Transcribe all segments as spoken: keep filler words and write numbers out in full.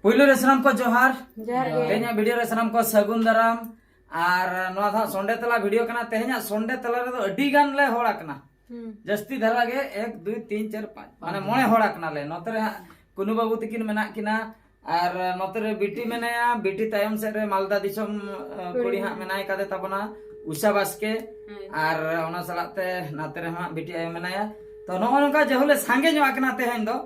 ᱯᱩᱭᱞᱩ ᱨᱮ ᱥᱟᱱᱟᱢ ᱠᱚ ᱡᱚᱦᱟᱨ᱾ ᱡᱚᱦᱟᱨ ᱜᱮ᱾ ᱛᱮᱦᱮᱧᱟᱜ ᱵᱷᱤᱰᱤᱭᱳ ᱨᱮ ᱥᱟᱱᱟᱢ ᱠᱚ ᱥᱟᱹᱜᱩᱱ ᱫᱟᱨᱟᱢ᱾ ᱟᱨ ᱱᱚᱣᱟ ᱫᱚ ᱦᱟᱸᱜ ᱥᱚᱱᱰᱮ ᱛᱟᱞᱟ ᱵᱷᱤᱰᱤᱭᱳ ᱠᱟᱱᱟ᱾ ᱛᱮᱦᱮᱧᱟᱜ ᱥᱚᱱᱰᱮ ᱛᱟᱞᱟ ᱨᱮᱫᱚ ᱟᱹᱰᱤ ᱜᱟᱱ ᱞᱮ ᱦᱚᱲ ᱟᱠᱟᱱᱟ᱾ ᱦᱩᱸ᱾ ᱡᱟᱹᱥᱛᱤ ᱫᱷᱟᱨᱟ ᱜᱮ, ᱮᱠ, ᱫᱩᱭ, ᱛᱤᱱ, ᱪᱟᱨ, ᱯᱟᱸᱪ, ᱢᱟᱱᱮ ᱯᱟᱸᱪ ᱢᱚᱬᱮ ᱦᱚᱲ ᱟᱠᱟᱱᱟᱞᱮ᱾ ᱱᱚᱛᱮ ᱨᱮ ᱦᱟᱸᱜ ᱠᱩᱱᱩ ᱵᱟᱹᱵᱩ ᱛᱤᱠᱤᱱ ᱢᱮᱱᱟᱜ ᱠᱤᱱᱟ, ᱟᱨ ᱱᱚᱛᱮ ᱨᱮ ᱵᱤᱴᱤ ᱢᱮᱱᱟᱭᱟ, ᱵᱤᱴᱤ ᱛᱟᱭᱚᱢ ᱥᱮᱫ ᱨᱮ ᱢᱟᱞᱫᱟ ᱫᱤᱥᱚᱢ, ᱟᱸ, ᱠᱩᱲᱤ ᱠᱩᱲᱤ ᱦᱟᱸᱜ ᱢᱮᱱᱟᱭᱟ᱾ ᱢᱮᱱᱟᱭ ᱠᱟᱫᱮ ᱛᱟᱵᱚᱱᱟ, ᱩᱥᱟ ᱵᱟᱥᱠᱮ᱾ ᱦᱮᱸ᱾ ᱟᱨ ᱚᱱᱟ ᱥᱟᱞᱟᱜ ᱛᱮ ᱱᱟᱛᱮ ᱨᱮᱦᱚᱸ ᱦᱟᱸᱜ ᱵᱤᱴᱤ ᱟᱭᱳ ᱢᱮᱱᱟᱭᱟ᱾ ᱛᱚ, ᱱᱚᱜᱼᱚ ᱱᱚᱝᱠᱟ ᱡᱮᱦᱩᱞᱮ ᱥᱟᱸᱜᱮ ᱧᱚᱜ ᱟᱠᱟᱱᱟ ᱛᱮᱦᱮᱧ ᱫᱚ,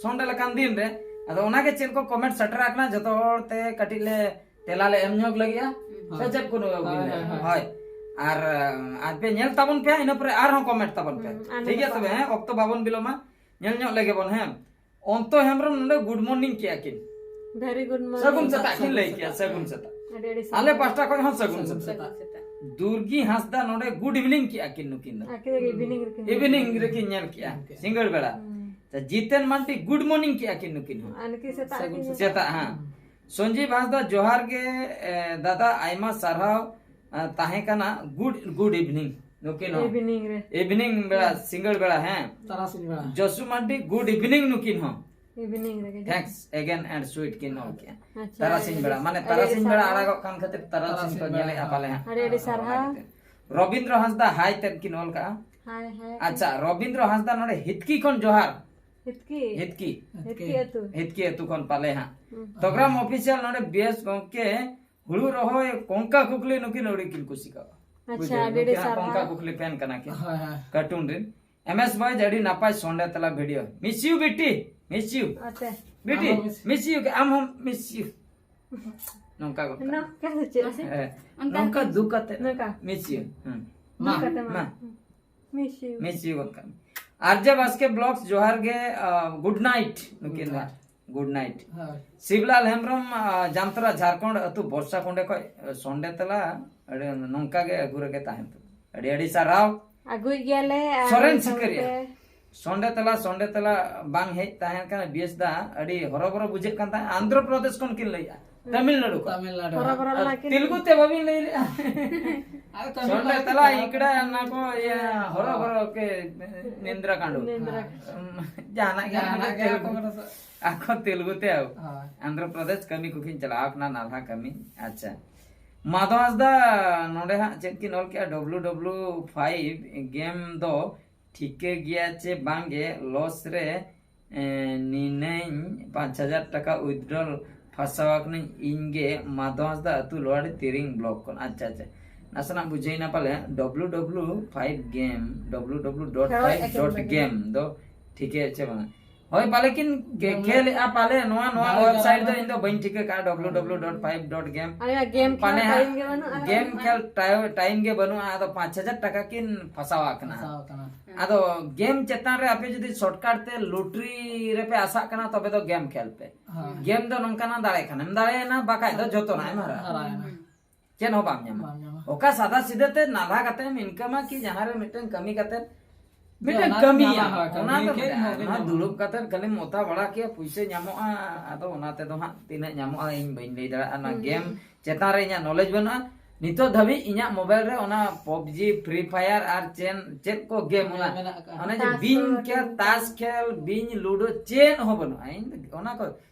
ᱥᱚᱱᱰᱮ ᱞᱮᱠᱟᱱ ᱫᱤᱱ ᱨᱮ᱾ ᱟᱫᱚ ᱚᱱᱟᱜᱮ ᱪᱮᱫ ᱠᱚ ᱠᱚᱢᱮᱱᱴ ᱥᱮᱴᱮᱨ ᱟᱠᱟᱱᱟ, ᱡᱚᱛᱚ ᱦᱚᱲ ᱛᱮ ᱠᱟᱹᱴᱤᱡ ᱞᱮ ᱛᱮᱞᱟ ᱞᱮ ᱮᱢ ᱧᱚᱜ ᱞᱟᱹᱜᱤᱫᱼᱟ᱾ ᱦᱩᱸ᱾ ᱥᱮ ᱪᱮᱫ ᱠᱚ ᱱᱚᱣᱟ ᱦᱳᱭ, ᱵᱤᱱ ᱞᱟᱹᱭᱟ? ᱦᱳᱭ, ᱦᱳᱭ᱾ ᱦᱳᱭ᱾ ᱟᱨ, ᱟᱨ ᱯᱮ ᱧᱮᱞ ᱛᱟᱵᱚᱱ ᱯᱮ, ᱤᱱᱟᱹ ᱯᱚᱨᱮ ᱟᱨᱦᱚᱸ ᱠᱚᱢᱮᱱᱴ ᱛᱟᱵᱚᱱ ᱯᱮ᱾ ᱦᱩᱸ, ᱟᱨ ᱴᱷᱤᱠ ᱜᱮᱭᱟ ᱱᱚᱰᱮ ᱛᱚᱵᱮ, ᱦᱮᱸ, ᱚᱠᱛᱚ ᱵᱟᱵᱚᱱ ᱵᱤᱞᱚᱢᱟ, ᱧᱮᱞ ᱧᱚᱜ ᱞᱮᱜᱮ ᱵᱚᱱ, ᱦᱮᱸ᱾ ᱚᱱᱛᱚ ᱦᱮᱢᱵᱨᱚᱢ ᱱᱚᱰᱮ ᱜᱩᱰ ᱢᱚᱨᱱᱤᱝ ᱠᱮᱜᱼᱟ ᱠᱤᱱ᱾ Very good morning᱾ ᱥᱟᱹᱜᱩᱱ ᱥᱮᱛᱟᱜ ᱠᱤᱱ ᱞᱟᱹᱭ ᱠᱮᱜᱼᱟ, ᱥᱟᱹᱜᱩᱱ ᱥᱮᱛᱟᱜ᱾ ᱟᱹᱰᱤ ᱟᱹᱰᱤ ᱟᱞᱮ ᱥᱟᱨᱦᱟᱣ᱾ ᱯᱟᱦᱴᱟ ᱠᱷᱚᱱ ᱦᱚᱸ ᱥᱟᱹᱜᱩᱱ ᱥᱟᱹᱜᱩᱱ ᱥᱮᱛᱟᱜ᱾ ᱥᱮᱛᱟᱜ᱾ ᱫᱩᱨᱜᱤ ᱦᱟᱸᱥᱫᱟ ᱱᱚᱰᱮ ᱜᱩᱰ ᱤᱵᱷᱤᱱᱤᱝ ᱠᱮᱜᱼᱟ ᱠᱤᱱ ᱱᱩᱠᱤᱱ ᱫᱚ᱾ ᱟᱹᱠᱤᱱ ᱫᱚ ᱤᱵᱷᱤᱱᱤᱝ ᱨᱮᱠᱤᱱ ᱤᱵᱷᱤᱱᱤᱝ ᱧᱮᱞ ᱨᱮᱠᱤᱱ ᱧᱮᱞ ᱠᱮᱜᱼᱟ, ᱦᱩᱸ᱾ ᱥᱤᱸᱜᱟᱹᱲ ᱵᱮᱲᱟ᱾ ᱦᱩᱸ᱾ ᱛᱚ, ᱡᱤᱛᱮᱱ ᱢᱟᱱᱰᱤ ᱜᱩᱰ ᱢᱚᱨᱱᱤᱝ ᱠᱮᱜᱼᱟ ᱠᱤᱱ ᱱᱩᱠᱤᱱ ᱦᱚᱸ᱾ ᱟᱨ ᱱᱩᱠᱤᱱ ᱥᱮᱛᱟᱜ ᱥᱟᱹᱜᱩᱱ ᱨᱮᱠᱤᱱ ᱥᱮᱛᱟᱜ᱾ ᱥᱮᱛᱟᱜ, ᱦᱮᱸ᱾ ᱦᱩᱸ᱾ ᱥᱚᱧᱡᱤᱵ ᱦᱟᱸᱥᱫᱟ, ᱡᱚᱦᱟᱨ ᱜᱮ, ᱮ, ᱫᱟᱫᱟ, ᱟᱭᱢᱟ ᱥᱟᱨᱦᱟᱣ, ᱮ, ᱛᱟᱦᱮᱸ ᱠᱟᱱᱟ᱾ ᱜᱩᱰ, ᱜᱩᱰ ᱤᱵᱷᱤᱱᱤᱝ ᱱᱩᱠᱤᱱ ᱦᱚᱸ᱾ ᱤᱵᱷᱤᱱᱤᱝ ᱨᱮ᱾ ᱤᱵᱷᱤᱱᱤᱝ ᱵᱮᱲᱟ, ᱦᱩᱸ᱾ ᱥᱤᱸᱜᱟᱹᱲ ᱵᱮᱲᱟ, ᱦᱮᱸ᱾ ᱛᱟᱨᱟᱥᱤᱧ ᱵᱮᱲᱟ᱾ ᱡᱚᱥᱩ ᱢᱟᱱᱰᱤ, ᱜᱩᱰ ᱤᱵᱷᱤᱱᱤᱝ ᱱᱩᱠᱤᱱ ᱦᱚᱸ᱾ ᱤᱵᱷᱤᱱᱤᱝ ᱨᱮᱜᱮ ᱡᱚᱥᱩ᱾ Thanks again and sweet ᱠᱤᱱ ᱚᱞ ᱠᱮᱜᱼᱟ᱾ ᱟᱪᱪᱷᱟ, ᱛᱟᱨᱟᱥᱤᱧ ᱟᱹᱰᱤ ᱵᱮᱲᱟ, ᱟᱹᱰᱤ ᱢᱟᱱᱮ ᱟᱹᱰᱤ ᱟᱹᱰᱤ ᱛᱟᱨᱟᱥᱤᱧ ᱵᱮᱲᱟ ᱥᱟᱨᱦᱟᱣ᱾ ᱟᱲᱟᱜᱚᱜ ᱠᱟᱱ ᱠᱷᱟᱹᱛᱤᱨ ᱛᱟᱨᱟᱥᱤᱧ ᱠᱚ ᱛᱟᱨᱟᱥᱤᱧ ᱧᱮᱞᱮᱜᱼᱟ ᱵᱮᱲᱟ, ᱯᱟᱞᱮ ᱦᱟᱸᱜ᱾ ᱟᱹᱰᱤ ᱟᱹᱰᱤ ᱚᱱᱟ ᱥᱟᱨᱦᱟᱣ᱾ ᱠᱷᱟᱹᱛᱤᱨ᱾ ᱨᱚᱵᱤᱱᱫᱨᱚ ᱦᱟᱸᱥᱫᱟ ᱦᱟᱭ ᱛᱮᱫ ᱠᱤᱱ ᱚᱞ ᱠᱟᱜᱼᱟ᱾ ᱦᱟᱭ, ᱦᱟᱭ᱾ ᱟᱪᱪᱷᱟ, ᱨᱚᱵᱤᱱᱫᱨᱚ ᱦᱟᱸᱥᱫᱟ ᱱᱚᱰᱮ ᱦᱤᱛᱠᱤ ᱠᱷᱚᱱ ᱡᱚᱦᱟᱨ᱾ ᱦᱤᱛᱠᱤ? ᱦᱤᱛᱠᱤ᱾ ᱦᱤᱛᱠᱤ ᱟᱹᱛᱩ᱾ ᱦᱤᱛᱠᱤ ᱟᱹᱛᱩ ᱠᱷᱚᱱ ᱯᱟᱞᱮ ᱦᱟᱸᱜ᱾ ᱦᱩᱸ᱾ ᱛᱚᱜᱨᱟᱢ ᱚᱯᱷᱤᱥᱤᱭᱟᱞ ᱱᱚᱰᱮ ᱵᱤ ᱮᱥ ᱜᱚᱝᱠᱮ ᱦᱩᱲᱩ ᱨᱚᱦᱚᱭ ᱠᱚᱝᱠᱟ ᱠᱩᱠᱞᱤ ᱱᱩᱠᱤᱱ ᱟᱹᱰᱤ ᱠᱤᱱ ᱠᱩᱥᱤ ᱠᱟᱜᱼᱟ᱾ ᱟᱪᱪᱷᱟ, ᱵᱩᱡᱷᱟᱹᱣ? ᱟᱹᱰᱤ ᱟᱹᱰᱤ ᱱᱩᱠᱤᱱ ᱦᱟᱸᱜ ᱥᱟᱨᱦᱟᱣ᱾ ᱠᱚᱝᱠᱟ ᱠᱩᱠᱞᱤ ᱯᱷᱮᱱ ᱠᱟᱱᱟ ᱠᱤᱱ᱾ ᱦᱳᱭ, ᱦᱳᱭ᱾ ᱠᱟᱨᱴᱩᱱ ᱨᱮᱱ᱾ ᱮᱢ ᱮᱥ ᱵᱚᱭᱮᱡᱽ ᱟᱹᱰᱤ ᱱᱟᱯᱟᱭ ᱥᱚᱸᱰᱮ ᱛᱟᱞᱟ ᱵᱷᱤᱰᱤᱭᱳ᱾ Miss you ᱵᱤᱴᱤ, miss you᱾ ᱟᱪᱪᱷᱟ᱾ ᱵᱤᱴᱤ, ᱟᱢ ᱦᱚᱸ miss᱾ Miss you ᱜᱮ, ᱟᱢ ᱦᱚᱸ miss you᱾ ᱱᱚᱝᱠᱟ ᱜᱚᱫ ᱠᱟᱜ ᱢᱮ᱾ ᱱᱚᱝᱠᱟ ᱫᱚ ᱪᱮᱫ? ᱦᱮᱸ, ᱚᱱᱠᱟ ᱱᱚᱝᱠᱟ ᱜᱮ᱾ ᱫᱩ ᱠᱟᱛᱮ ᱱᱚᱝᱠᱟ᱾ Miss you᱾ ᱦᱩᱸ᱾ ᱢᱟ᱾ ᱫᱩ ᱠᱟᱛᱮ ᱢᱟ᱾ ᱢᱟ᱾ Miss you᱾ Miss you ᱜᱚᱫ ᱠᱟᱜ ᱢᱮ᱾ ᱟᱨ ᱡᱮ ᱵᱟᱥᱠᱮ ᱵᱞᱚᱜᱥ, ᱡᱚᱦᱟᱨ ᱜᱮ, ᱟ, good night ᱱᱩᱠᱤᱱ ᱫᱚ᱾ Good night᱾ Good night᱾ ᱦᱳᱭ᱾ ᱥᱤᱵᱞᱟᱞ ᱦᱮᱢᱵᱨᱚᱢ, ᱟ, ᱡᱟᱢᱛᱟᱨᱟ ᱡᱷᱟᱨᱠᱷᱚᱸᱰ ᱟᱹᱛᱩ ᱵᱚᱨᱥᱟ ᱠᱚᱸᱰᱮ ᱠᱷᱚᱡ, ᱟ, ᱥᱚᱸᱰᱮ ᱛᱮᱞᱟ, ᱟᱹᱰᱤ ᱱᱚᱝᱠᱟ ᱜᱮ ᱟᱹᱜᱩ ᱨᱮᱜᱮ ᱛᱟᱦᱮᱱ ᱛᱟᱵᱚᱱ᱾ ᱟᱹᱰᱤ ᱟᱹᱰᱤ ᱥᱟᱨᱦᱟᱣ᱾ ᱟᱹᱜᱩᱭᱮᱫ ᱜᱮᱭᱟᱞᱮ ᱟᱨ ᱥᱚᱨᱮᱱ ᱥᱟᱶᱛᱮ ᱥᱤᱠᱟᱹᱨᱤᱭᱟ᱾ ᱥᱚᱸᱰᱮ ᱛᱮᱞᱟ, ᱥᱚᱸᱰᱮ ᱛᱮᱞᱟ ᱵᱟᱝ ᱦᱮᱡ ᱛᱟᱦᱮᱸ ᱠᱟᱱᱟ, ᱵᱤᱭᱮᱥ ᱫᱟ, ᱟᱹᱰᱤ ᱦᱚᱨᱚᱵᱚᱨᱚ ᱵᱩᱡᱷᱟᱹᱜ ᱠᱟᱱ ᱛᱟᱦᱮᱸᱫ᱾ ᱟᱱᱫᱷᱨᱚ ᱯᱨᱚᱫᱮᱥ ᱠᱷᱚᱱ ᱠᱤᱱ ᱞᱟᱹᱭᱮᱜᱼᱟ, ᱦᱩᱸ᱾ ᱛᱟᱢᱤᱞᱱᱟᱲᱩ ᱠᱷᱚᱱ᱾ ᱛᱟᱢᱤᱞᱱᱟᱲᱩ᱾ ᱦᱚᱨᱚᱵᱚᱨᱚ ᱟᱨ ᱞᱮᱱᱟ ᱠᱤᱱ᱾ ᱛᱮᱞᱜᱩ ᱛᱮ ᱵᱟᱹᱵᱤᱱ ᱞᱟᱹᱭ ᱞᱮᱜᱼᱟ᱾ ᱟᱫᱚ ᱛᱟᱢᱤᱞ ᱥᱚᱸᱰᱮ ᱵᱟᱝ ᱛᱮᱞᱟ ᱛᱟᱢᱤᱞ᱾ ᱤᱠᱲᱟ ᱚᱱᱟ ᱠᱚ, ᱤᱭᱟᱹ, ᱦᱚᱨᱚᱵᱚᱨᱚ ᱠᱮ ᱱᱤᱱᱫᱨᱟ ᱠᱟᱸᱰᱩ᱾ ᱱᱤᱱᱫᱨᱟ᱾ ᱡᱟᱦᱟᱱᱟᱜ ᱜᱮ ᱡᱟᱦᱟᱱᱟᱜ ᱜᱮ ᱛᱮᱞᱜᱩ᱾ ᱟᱠᱚ ᱠᱚᱫᱚ ᱥᱟ- ᱟᱠᱚ ᱛᱮᱞᱮᱜᱩ ᱛᱮ ᱟᱣ᱾ ᱦᱳᱭ᱾ ᱟᱱᱫᱷᱨᱚ ᱯᱨᱚᱫᱮᱥ ᱠᱟᱹᱢᱤ ᱠᱚᱠᱤᱱ ᱪᱟᱞᱟᱣ ᱠᱟᱱᱟ, ᱱᱟᱞᱦᱟ ᱠᱟᱹᱢᱤ᱾ ᱟᱪᱪᱷᱟ, ᱢᱟᱫᱷᱚ ᱦᱟᱸᱥᱫᱟ ᱱᱚᱰᱮ ᱦᱟᱸᱜ ᱪᱮᱫ ᱠᱤᱱ ᱚᱞ ᱠᱮᱜᱼᱟ, ᱰᱚᱵᱞᱩ ᱰᱚᱵᱞᱩ ᱯᱷᱟᱭᱤᱵᱷ ᱜᱮᱢ ᱫᱚ ᱴᱷᱤᱠᱟᱹ ᱜᱮᱭᱟ ᱪᱮ ᱵᱟᱝᱜᱮ, ᱞᱚᱥ ᱨᱮ ᱮᱸ, ᱱᱤᱱᱟᱹᱧ ᱯᱟᱸᱪ ᱦᱟᱡᱟᱨ ᱴᱟᱠᱟ ᱩᱭᱤᱛᱷᱰᱨᱚᱞ ᱯᱷᱟᱥᱟᱣ ᱟᱠᱟᱱᱟᱹᱧ ᱤᱧ ᱜᱮ, ᱢᱟᱫᱷᱚ ᱦᱟᱸᱥᱫᱟ ᱟᱹᱛᱩ ᱞᱳᱣᱟᱨ ᱛᱤᱨᱤᱝ ᱵᱞᱚᱠ ᱠᱷᱚᱱ᱾ ᱟᱪᱪᱷᱟ, ᱟᱪᱪᱷᱟ, ᱱᱟᱥᱮᱱᱟᱜ ᱵᱩᱡᱷᱟᱹᱣ ᱮᱱᱟ ᱯᱟᱞᱮ, W W five game, W W dot five dot game ᱫᱚ ᱴᱷᱤᱠᱟᱹ ᱪᱮ ᱵᱟᱝ? ᱦᱳᱭ, ᱯᱟᱞᱮ ᱠᱤᱱ ᱜᱮ-, ᱠᱷᱮᱞᱮᱜᱼᱟ ᱯᱟᱞᱮ, ᱱᱚᱣᱟ, ᱱᱚᱣᱟ ᱵᱟᱝ, ᱵᱟᱝ, ᱣᱮᱵᱥᱟᱭᱤᱴ ᱫᱚ ᱵᱟᱝ᱾ ᱤᱧ ᱫᱚ ᱵᱟᱹᱧ ᱴᱷᱤᱠᱟᱹ ᱠᱟᱜᱼᱟ, W W dot five dot game. ᱟᱨ ᱜᱮᱢ ᱠᱷᱮᱞ ᱯᱟᱞᱮ ᱦᱟᱸᱜ ᱴᱟᱭᱤᱢ ᱜᱮ ᱵᱟᱹᱱᱩᱜᱼᱟ᱾ ᱜᱮᱢ ᱠᱷᱮᱞ ᱴᱟᱭ-, ᱴᱟᱭᱤᱢ ᱜᱮ ᱵᱟᱹᱱᱩᱜᱼᱟ, ᱟᱫᱚ ᱯᱟᱸᱪ ᱦᱟᱡᱟᱨ ᱴᱟᱠᱟ ᱠᱤᱱ ᱯᱷᱟᱥᱟᱣ ᱟᱠᱟᱱᱟ᱾ ᱯᱷᱟᱥᱟᱣ ᱟᱠᱟᱱᱟ᱾ ᱟᱫᱚ ᱜᱮᱢ ᱪᱮᱛᱟᱱ ᱨᱮ ᱟᱯᱮ ᱡᱩᱫᱤ ᱥᱚᱨᱴᱠᱟᱴ ᱛᱮ ᱞᱚᱴᱨᱤ ᱨᱮᱯᱮ ᱟᱥᱟᱜ ᱠᱟᱱᱟ, ᱛᱚᱵᱮ ᱫᱚ ᱜᱮᱢ ᱠᱷᱮᱞ ᱯᱮ᱾ ᱦᱳᱭ᱾ ᱜᱮᱢ ᱫᱚ ᱱᱚᱝᱠᱟᱱᱟᱜ ᱫᱟᱲᱮ ᱠᱷᱟᱱᱮᱢ ᱫᱟᱲᱮᱭᱮᱱᱟ, ᱵᱟᱠᱷᱟᱡ ᱫᱚ ᱡᱚᱛᱚᱱᱟᱜ ᱮᱢ ᱦᱟᱨᱟᱜᱼᱟ᱾ ᱦᱟᱨᱟᱭᱮᱱᱟ᱾ ᱪᱮᱫ ᱦᱚᱸ ᱵᱟᱢ ᱧᱟᱢᱟ᱾ ᱵᱟᱢ ᱧᱟᱢᱟ᱾ ᱚᱠᱟ ᱥᱟᱫᱟ ᱥᱤᱫᱟᱹ ᱛᱮ ᱱᱟᱞᱦᱟ ᱠᱟᱛᱮᱢ ᱤᱱᱠᱟᱢᱟ ᱠᱤ ᱡᱟᱦᱟᱸ ᱨᱮ ᱢᱤᱫᱴᱟᱝ ᱠᱟᱹᱢᱤ ᱠᱟᱛᱮ ᱢᱤᱫᱴᱟᱝ ᱚᱱᱟ ᱠᱟᱹᱢᱤᱭᱟ, ᱱᱟᱞᱦᱟ ᱦᱚᱲ ᱠᱟᱹᱢᱤ ᱚᱱᱟ ᱫᱚ ᱠᱷᱟᱡ ᱢᱮᱱᱟᱜᱼᱟ᱾ ᱦᱚᱸ ᱚᱱᱟ ᱵᱟᱹᱱᱩᱜᱼᱟ᱾ ᱫᱩᱲᱩᱵ ᱠᱟᱛᱮ ᱠᱷᱟᱹᱞᱤᱢ ᱚᱛᱟ ᱵᱟᱲᱟ ᱠᱮᱭᱟ, ᱯᱩᱭᱥᱟᱹ ᱧᱟᱢᱚᱜᱼᱟ, ᱟᱫᱚ ᱚᱱᱟ ᱛᱮᱫᱚ ᱦᱟᱸᱜ ᱛᱤᱱᱟᱹᱜ ᱧᱟᱢᱚᱜᱼᱟ ᱤᱧ ᱵᱟᱹᱧ ᱞᱟᱹᱭ ᱫᱟᱲᱮᱭᱟᱜᱼᱟ᱾ ᱚᱱᱟ ᱦᱩᱸ᱾ ᱜᱮᱢ ᱪᱮᱛᱟᱱ ᱨᱮ ᱤᱧᱟᱹᱜ ᱱᱚᱞᱮᱡᱽ ᱵᱟᱹᱱᱩᱜᱼᱟ᱾ ᱱᱤᱛᱚᱜ ᱫᱷᱟᱹᱵᱤᱡ ᱤᱧᱟᱹᱜ ᱢᱳᱵᱟᱭᱤᱞ ᱨᱮ ᱚᱱᱟ ᱯᱚᱵᱡᱤ, ᱯᱷᱨᱤ ᱯᱷᱟᱭᱟᱨ ᱟᱨ ᱪᱮᱱ, ᱪᱮᱫ ᱠᱚ ᱜᱮᱢ ᱚᱱᱟ, ᱢᱮᱱᱟᱜ ᱟᱠᱟᱫᱼᱟ᱾ ᱚᱱᱟ ᱡᱮ ᱛᱟᱥ ᱵᱤᱧ ᱠᱚ, ᱠᱷᱮᱞ, ᱴᱤᱢ ᱛᱟᱥ ᱠᱚ᱾ ᱠᱷᱮᱞ, ᱵᱤᱧ, ᱞᱩᱰᱳ, ᱪᱮᱫ ᱦᱚᱸ ᱵᱟᱹᱱᱩᱜᱼᱟ᱾ ᱤᱧ ᱫᱚ ᱚᱱᱟ ᱠᱚ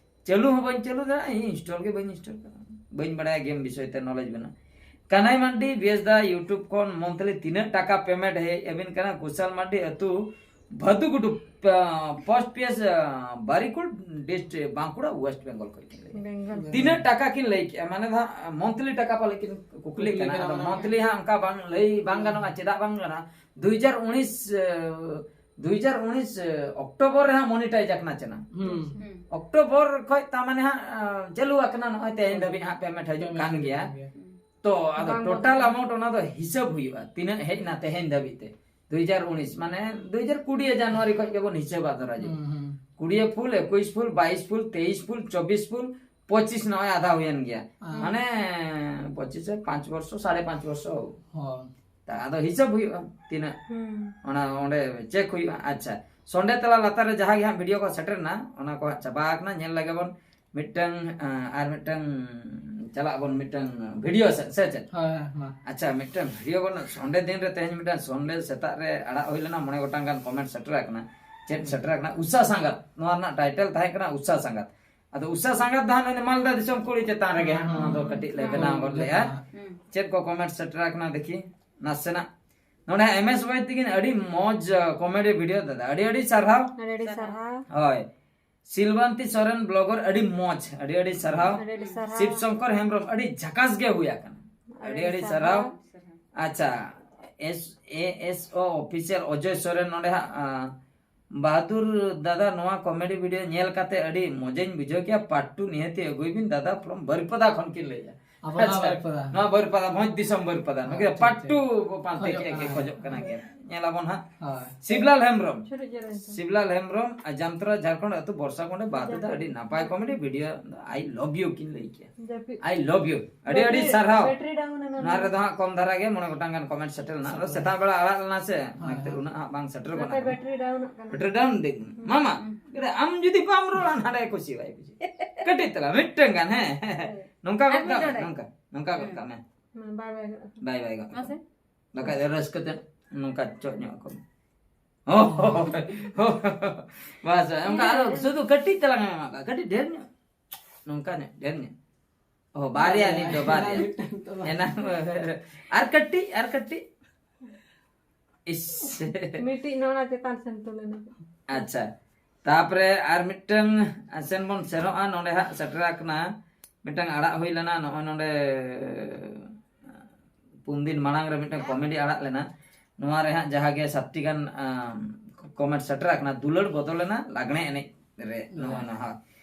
ᱪᱟᱹᱞᱩ ᱦᱚᱸ ᱵᱟᱹᱧ ᱪᱟᱹᱞᱩ ᱫᱟᱲᱮᱭᱟᱜᱼᱟ, ᱤᱧ ᱤᱱᱥᱴᱚᱞ ᱜᱮ ᱵᱟᱹᱧ ᱤᱱᱥᱴᱚᱞ ᱠᱟᱫᱟ᱾ ᱵᱟᱹᱧ ᱵᱟᱲᱟᱭᱟ ᱜᱮᱢ ᱵᱤᱥᱚᱭ ᱛᱮ ᱱᱚᱞᱮᱡᱽ ᱵᱟᱹᱱᱩᱜᱼᱟ᱾ ᱠᱟᱱᱟᱭ ᱢᱟᱱᱰᱤ, ᱵᱮᱥ ᱫᱟ, YouTube ᱠᱷᱚᱱ ᱢᱚᱱᱛᱷᱞᱤ ᱛᱤᱱᱟᱹᱜ ᱴᱟᱠᱟ ᱯᱮᱢᱮᱱᱴ ᱦᱮᱡ ᱟᱹᱵᱤᱱ ᱠᱟᱱᱟ? ᱠᱩᱥᱟᱞ ᱢᱟᱱᱰᱤ, ᱟᱹᱛᱩ ᱵᱷᱟᱫᱩᱜᱩᱰᱩ, ᱯᱟ-, ᱯᱳᱥᱴ ᱯᱤ ᱮᱥ, ᱟ, ᱵᱟᱨᱤᱠᱩᱞ ᱰᱤᱥᱴᱨᱤᱠᱴ, ᱵᱟᱸᱠᱩᱲᱟ, ᱳᱭᱮᱥᱴ ᱵᱮᱝᱜᱚᱞ ᱠᱷᱚᱱ ᱠᱤᱱ ᱞᱟᱹᱭ᱾ ᱵᱮᱝᱜᱚᱞ᱾ ᱛᱤᱱᱟᱹᱜ ᱴᱟᱠᱟ ᱠᱤᱱ ᱞᱟᱹᱭ ᱠᱮᱜᱼᱟ? ᱢᱟᱱᱮ ᱫᱚ ᱦᱟᱸᱜ ᱢᱚᱱᱛᱷᱞᱤ ᱴᱟᱠᱟ ᱯᱟᱞᱮ ᱠᱤᱱ ᱠᱩᱠᱞᱤ ᱠᱩᱠᱞᱤ ᱠᱟᱱᱟ᱾ ᱠᱟᱱᱟ, ᱟᱫᱚ ᱚᱱᱟ ᱢᱚᱱᱛᱷᱞᱤ ᱦᱟᱸᱜ ᱚᱱᱠᱟ ᱵᱟᱝ ᱞᱟᱹᱭ ᱵᱟᱝ ᱜᱟᱱᱚᱜᱼᱟ, ᱪᱮᱫᱟᱜ ᱵᱟᱝ ᱜᱟᱱᱚᱜᱼᱟ? ᱫᱩ ᱦᱟᱡᱟᱨ ᱩᱱᱤᱥ, ᱟ, ᱫᱩ ᱦᱟᱡᱟᱨ ᱩᱱᱤᱥ, ᱟ, ᱚᱠᱴᱳᱵᱚᱨ ᱨᱮ ᱦᱟᱸᱜ ᱢᱚᱱᱤᱴᱟᱭᱤᱡᱽ ᱟᱠᱟᱱᱟ ᱪᱮᱱᱮᱞ᱾ ᱦᱩᱸ᱾ ᱦᱩᱸ᱾ ᱚᱠᱴᱳᱵᱚᱨ ᱠᱷᱚᱡ ᱛᱟ ᱢᱟᱱᱮ ᱦᱟᱸᱜ, ᱟ, ᱪᱟᱹᱞᱩ ᱟᱠᱟᱱᱟ, ᱱᱚᱜᱼᱚᱭ ᱛᱮᱦᱮᱧ ᱫᱷᱟᱹᱵᱤᱡ ᱦᱟᱸᱜ ᱯᱮᱢᱮᱱᱴ ᱦᱤᱡᱩᱜ ᱠᱟᱱ ᱜᱮᱭᱟ᱾ ᱦᱩᱸ᱾ ᱛᱚ, ᱟᱫᱚ ᱵᱟᱝ ᱴᱳᱴᱟᱞ ᱵᱚᱫᱚᱞ᱾ ᱟᱢᱟᱣᱩᱱᱴ ᱚᱱᱟ ᱫᱚ ᱦᱤᱥᱟᱹᱵ ᱦᱩᱭᱩᱜᱼᱟ, ᱛᱤᱱᱟᱹᱜ ᱦᱮᱡ ᱮᱱᱟ ᱛᱮᱦᱮᱧ ᱫᱷᱟᱹᱵᱤᱡ ᱛᱮ᱾ ᱫᱩ ᱦᱟᱡᱟᱨ ᱩᱱᱤᱥ, ᱢᱟᱱᱮ ᱫᱩ ᱦᱟᱡᱟᱨ ᱠᱩᱲᱤ ᱡᱟᱱᱩᱣᱟᱨᱤ ᱠᱷᱚᱡ ᱜᱮᱵᱚᱱ ᱦᱤᱥᱟᱹᱵᱟ, ᱫᱷᱚᱨᱟ ᱡᱮ᱾ ᱦᱩᱸ, ᱦᱩᱸ᱾ ᱠᱩᱲᱤ ᱯᱷᱩᱞ, ᱮᱠᱩᱥ ᱯᱷᱩᱞ, ᱵᱟᱭᱤᱥ ᱯᱷᱩᱞ, ᱛᱮᱭᱤᱥ ᱯᱷᱩᱞ, ᱪᱚᱵᱵᱤᱥ ᱯᱷᱩᱞ, ᱯᱚᱸᱪᱤᱥ ᱱᱚᱜᱼᱚᱭ ᱟᱫᱷᱟ ᱦᱩᱭᱮᱱ ᱜᱮᱭᱟ᱾ ᱦᱩᱸ᱾ ᱢᱟᱱᱮ ᱯᱚᱸᱪᱤᱥ ᱨᱮ ᱯᱟᱸᱪ ᱵᱚᱨᱥᱚ, ᱥᱟᱲᱮ ᱯᱟᱸᱪ ᱵᱚᱨᱥᱚ᱾ ᱦᱳᱭ᱾ ᱛᱟ ᱟᱫᱚ ᱦᱤᱥᱟᱹᱵ ᱦᱩᱭᱩᱜᱼᱟ ᱛᱤᱱᱟᱹᱜ᱾ ᱦᱩᱸ᱾ ᱚᱱᱟ ᱚᱸᱰᱮ ᱪᱮᱠ ᱦᱩᱭᱩᱜᱼᱟ᱾ ᱟᱪᱪᱷᱟ, ᱥᱚᱸᱰᱮ ᱛᱟᱞᱟ ᱞᱟᱛᱟᱨ ᱨᱮ ᱡᱟᱦᱟᱸ ᱜᱮ ᱦᱟᱸᱜ ᱵᱷᱤᱰᱤᱭᱳ ᱠᱚ ᱥᱮᱴᱮᱨ ᱮᱱᱟ, ᱚᱱᱟ ᱠᱚ ᱦᱟᱸᱜ ᱪᱟᱵᱟ ᱟᱠᱟᱱᱟ᱾ ᱧᱮᱞ ᱞᱮᱜᱮ ᱵᱚᱱ ᱢᱤᱫᱴᱟᱝ, ᱟ, ᱟᱨ ᱢᱤᱫᱴᱟᱝ ᱪᱟᱞᱟᱜ ᱟᱵᱚᱱ ᱢᱤᱫᱴᱟᱝ ᱵᱷᱤᱰᱤᱭᱳ ᱥᱮᱫ, ᱥᱮ ᱪᱮᱫ? ᱦᱳᱭ, ᱦᱳᱭ, ᱢᱟ᱾ ᱟᱪᱪᱷᱟ, ᱢᱤᱫᱴᱟᱝ ᱵᱷᱤᱰᱤᱭᱳ ᱵᱚᱱ, ᱥᱚᱸᱰᱮ ᱫᱤᱱ ᱨᱮ ᱛᱮᱦᱮᱧ ᱢᱤᱫᱴᱟᱝ ᱥᱚᱸᱰᱮ ᱥᱮᱛᱟᱜ ᱨᱮ ᱟᱲᱟᱜ ᱦᱩᱭ ᱞᱮᱱᱟ, ᱢᱚᱬᱮ ᱜᱚᱴᱟᱝ ᱜᱟᱱ ᱠᱚᱢᱮᱱᱴ ᱥᱮᱴᱮᱨ ᱟᱠᱟᱱᱟ᱾ ᱪᱮᱫ ᱥᱮᱴᱮᱨ ᱟᱠᱟᱱᱟ? ᱩᱥᱟ ᱥᱟᱸᱜᱟᱛ᱾ ᱱᱚᱣᱟ ᱨᱮᱱᱟᱜ ᱴᱟᱭᱴᱮᱞ ᱛᱟᱦᱮᱸ ᱠᱟᱱᱟ ᱩᱥᱟ ᱥᱟᱸᱜᱟᱛ᱾ ᱟᱫᱚ ᱩᱥᱟ ᱥᱟᱸᱜᱟᱛ ᱫᱚ ᱦᱟᱸᱜ ᱱᱩᱭ ᱢᱟᱞᱫᱟ ᱫᱤᱥᱚᱢ ᱠᱩᱲᱤ ᱪᱮᱛᱟᱱ ᱨᱮᱜᱮ ᱦᱟᱸᱜ ᱱᱚᱣᱟ ᱫᱚ ᱠᱟᱹᱴᱤᱡ ᱞᱮ ᱵᱮᱱᱟᱣ ᱜᱚᱫ ᱞᱮᱜᱼᱟ᱾ ᱦᱩᱸ᱾ ᱪᱮᱫ ᱠᱚ ᱠᱚᱢᱮᱱᱴ ᱥᱮᱴᱮᱨ ᱟᱠᱟᱱᱟ ᱫᱮᱠᱷᱤ ᱱᱟᱥᱮᱱᱟᱜ᱾ ᱱᱚᱰᱮ ᱦᱟᱸᱜ ᱮᱢ ᱮᱥ ᱣᱟᱭ ᱛᱤᱠᱤᱱ ᱟᱹᱰᱤ ᱢᱚᱡᱽ, ᱟ, ᱠᱚᱢᱮᱰᱤ ᱵᱷᱤᱰᱤᱭᱳ ᱫᱟᱫᱟ, ᱟᱹᱰᱤ ᱟᱹᱰᱤ ᱥᱟᱨᱦᱟᱣ᱾ ᱟᱹᱰᱤ ᱟᱹᱰᱤ ᱥᱟᱨᱦᱟᱣ᱾ ᱦᱳᱭ, ᱥᱤᱞᱵᱟᱱᱛᱤ ᱥᱚᱨᱮᱱ ᱵᱞᱚᱜᱟᱨ ᱟᱹᱰᱤ ᱢᱚᱡᱽ, ᱟᱹᱰᱤ ᱟᱹᱰᱤ ᱥᱟᱨᱦᱟᱣ᱾ ᱟᱹᱰᱤ ᱟᱹᱰᱤ ᱥᱟᱨᱦᱟᱣ᱾ ᱥᱤᱵ ᱥᱚᱝᱠᱚᱨ ᱦᱮᱢᱵᱨᱚᱢ ᱟᱹᱰᱤ ᱡᱷᱟᱠᱟᱥ ᱜᱮ ᱦᱩᱭ ᱟᱠᱟᱱᱟ᱾ ᱟᱹᱰᱤ ᱟᱹᱰᱤ ᱟᱹᱰᱤ ᱥᱟᱨᱦᱟᱣ᱾ ᱥᱟᱨᱦᱟᱣ᱾ ᱟᱪᱪᱷᱟ, S, A S O official Ajay Soren ᱱᱚᱰᱮ ᱦᱟᱸᱜ, ᱟ, ᱵᱟᱦᱟᱫᱩᱨ ᱫᱟᱫᱟ, ᱱᱚᱣᱟ ᱠᱚᱢᱮᱰᱤ ᱵᱷᱤᱰᱤᱭᱳ ᱧᱮᱞ ᱠᱟᱛᱮ ᱟᱹᱰᱤ ᱢᱚᱡᱽ ᱤᱧ ᱵᱩᱡᱷᱟᱹᱣ ᱠᱮᱜᱼᱟ, ᱯᱟᱨᱴ ᱴᱩ ᱱᱤᱦᱟᱹᱛᱤ ᱟᱹᱜᱩᱭ ᱵᱤᱱ ᱫᱟᱫᱟ, from ᱵᱟᱹᱨᱤᱯᱟᱫᱟ ᱠᱷᱚᱱ ᱠᱤᱱ ᱞᱟᱹᱭᱮᱜᱼᱟ᱾ ᱟᱵᱚ ᱱᱚᱣᱟ ᱟᱪᱪᱷᱟ, ᱵᱟᱹᱨᱤᱯᱟᱫᱟ᱾ ᱱᱚᱣᱟ ᱵᱟᱹᱨᱤᱯᱟᱫᱟ, ᱵᱷᱚᱸᱡᱽ ᱫᱤᱥᱚᱢ ᱵᱟᱹᱨᱤᱯᱟᱫᱟ᱾ ᱱᱩᱠᱤᱱ ᱟᱪᱪᱷᱟ, ᱯᱟᱨᱴ ᱴᱩ ᱟᱪᱪᱷᱟ᱾ ᱯᱟᱱᱛᱮ ᱠᱷᱚᱡᱚᱜ ᱠᱮᱜᱼᱟ ᱠᱤᱱ, ᱠᱟᱱᱟ᱾ ᱠᱷᱚᱡᱚᱜ ᱠᱟᱱᱟ ᱠᱤᱱ᱾ ᱧᱮᱞ ᱟᱵᱚᱱ ᱦᱟᱸᱜ᱾ ᱦᱳᱭ᱾ ᱥᱤᱵᱞᱟᱞ ᱦᱮᱢᱵᱨᱚᱢ᱾ ᱪᱷᱩᱴᱩ ᱪᱮᱬᱮ ᱛᱚ᱾ ᱥᱤᱵᱞᱟᱞ ᱦᱮᱢᱵᱨᱚᱢ, ᱟᱨ ᱡᱟᱢᱛᱨᱟ ᱡᱷᱟᱲᱠᱷᱚᱸᱰ ᱟᱹᱛᱩ ᱵᱚᱨᱥᱟ ᱠᱚᱸᱰᱮ ᱵᱟᱦᱟᱫᱩᱨ ᱫᱟ, ᱟᱹᱰᱤ ᱱᱟᱯᱟᱭ comedy video, I love you ᱠᱤᱱ ᱞᱟᱹᱭ ᱠᱮᱜᱼᱟ᱾ ᱡᱟᱹᱯᱤᱫ᱾ I love you᱾ ᱟᱹᱰᱤ ᱟᱹᱰᱤ ᱵᱮᱴᱨᱤ, ᱥᱟᱨᱦᱟᱣ᱾ ᱵᱮᱴᱨᱤ ᱰᱟᱣᱩᱱ ᱮᱱᱟ ᱱᱚᱣᱟ ᱱᱚᱣᱟ᱾ ᱨᱮᱫᱚ ᱦᱟᱸᱜ ᱠᱚᱢ ᱫᱷᱟᱨᱟ ᱜᱮ ᱢᱚᱬᱮ ᱜᱚᱴᱟᱝ ᱜᱟᱱ ᱠᱚᱢᱮᱱᱴ ᱥᱮᱴᱮᱨ ᱞᱮᱱᱟ᱾ ᱟᱫᱚ ᱥᱮᱴᱮᱨ ᱥᱮᱛᱟᱜ ᱞᱮᱱᱟ᱾ ᱵᱮᱲᱟ ᱟᱲᱟᱜ ᱞᱮᱱᱟ ᱥᱮ, ᱦᱳᱭ, ᱚᱱᱟᱛᱮ ᱦᱳᱭ᱾ ᱩᱱᱟᱹᱜ ᱦᱟᱸᱜ ᱵᱟᱝ ᱥᱮᱴᱮᱨ ᱱᱚᱛᱮ ᱜᱚᱫ ᱟᱠᱟᱱᱟ᱾ ᱵᱮᱴᱨᱤ ᱰᱟᱣᱩᱱᱚᱜ ᱠᱟᱱᱟ᱾ ᱵᱮᱴᱨᱤ ᱰᱟᱣᱩᱱ ᱫᱮ᱾ ᱦᱩᱸ, ᱢᱟᱢᱟ, ᱦᱩᱸ᱾ ᱟᱢ ᱡᱩᱫᱤ ᱵᱟᱢ ᱨᱚᱲᱟ, ᱱᱟᱰᱮ ᱠᱩᱥᱤ ᱵᱟᱭ ᱵᱩᱡᱷᱟᱹᱣᱟ᱾ ᱠᱟᱹᱴᱤᱡ ᱛᱟᱞᱟ, ᱢᱤᱫᱴᱟᱝ ᱜᱟᱱ, ᱦᱮᱸ᱾ ᱦᱳᱭ᱾ ᱱᱚᱝᱠᱟ ᱟᱨ ᱜᱚᱫ ᱢᱤᱫ ᱠᱟᱜ ᱢᱮ, ᱰᱚᱸᱰᱮ᱾ ᱱᱚᱝᱠᱟ, ᱱᱚᱝᱠᱟ ᱜᱚᱫ ᱦᱩᱸ᱾ ᱠᱟᱜ ᱢᱮ᱾ ᱢᱟ, ᱵᱟᱭ ᱵᱟᱭ ᱜᱚᱫ ᱠᱟᱜ᱾ ᱵᱟᱭ ᱵᱟᱭ ᱜᱚᱫ ᱠᱟᱜ᱾ ᱢᱟᱥᱮ᱾ ᱵᱟᱠᱷᱟᱡ ᱫᱚ ᱨᱟᱹᱥᱠᱟᱹ ᱛᱮ ᱱᱚᱝᱠᱟ ᱪᱚᱜ ᱧᱚᱜ ᱠᱚ ᱢᱮ᱾ ᱦᱳᱭ, ᱦᱳᱭ, ᱦᱳᱭ᱾ ᱵᱟᱥ, ᱚᱱᱠᱟ ᱟᱫᱚ ᱥᱩᱫᱷᱩ ᱠᱟᱹᱴᱤᱡ ᱛᱟᱞᱟᱝ ᱮᱢ ᱮᱢᱟᱜ ᱠᱟᱜᱼᱟ, ᱠᱟᱹᱴᱤᱡ ᱰᱷᱮᱨ ᱧᱚᱜ᱾ ᱱᱚᱝᱠᱟ ᱧᱚᱜ, ᱰᱷᱮᱨ ᱧᱚᱜ᱾ ᱚ, ᱵᱟᱨᱭᱟ ᱵᱟᱨᱭᱟ᱾ ᱱᱤᱛ ᱫᱚ, ᱵᱟᱨᱭᱟ᱾ ᱢᱤᱫᱴᱟᱝ ᱫᱚ ᱵᱟᱝ᱾ ᱮᱱᱟᱝ, ᱟᱨ ᱠᱟᱹᱴᱤᱡ, ᱟᱨ ᱠᱟᱹᱴᱤᱡ᱾ ᱤᱥ᱾ ᱢᱤᱫᱴᱤᱡ ᱱᱚᱣᱟ ᱪᱮᱛᱟᱱ ᱥᱮᱱ ᱛᱩᱞᱟᱹ ᱞᱮᱱᱟ᱾ ᱟᱪᱪᱷᱟ᱾ ᱛᱟᱯᱚᱨᱮ ᱟᱨ ᱢᱤᱫᱴᱟᱝ ᱥᱮᱱ ᱵᱚᱱ ᱥᱮᱱᱚᱜᱼᱟ᱾ ᱱᱚᱰᱮ ᱦᱟᱸᱜ ᱥᱮᱴᱮᱨ ᱟᱠᱟᱱᱟ, ᱢᱤᱫᱴᱟᱝ ᱟᱲᱟᱜ ᱦᱩᱭ ᱞᱮᱱᱟ ᱱᱚᱜᱼᱚᱭ ᱱᱚᱰᱮ ᱯᱩᱱ ᱫᱤᱱ ᱢᱟᱲᱟᱝ ᱨᱮ ᱢᱤᱫᱴᱟᱝ ᱠᱚᱢᱮᱰᱤ ᱟᱲᱟᱜ ᱞᱮᱱᱟ᱾ ᱱᱚᱣᱟ ᱨᱮ ᱦᱟᱸᱜ ᱡᱟᱦᱟᱸ ᱜᱮ ᱥᱟᱛᱴᱤ ᱜᱟᱱ, ᱟᱢ, ᱠᱚᱢᱮᱱᱴ ᱥᱮᱴᱮᱨ ᱟᱠᱟᱱᱟ, ᱫᱩᱞᱟᱹᱲ ᱵᱚᱫᱚᱞᱮᱱᱟ ᱞᱟᱜᱽᱬᱮ ᱮᱱᱮᱡ ᱨᱮ᱾ ᱱᱚᱜᱼᱚᱭ ᱱᱚᱣᱟ ᱦᱟᱸᱜ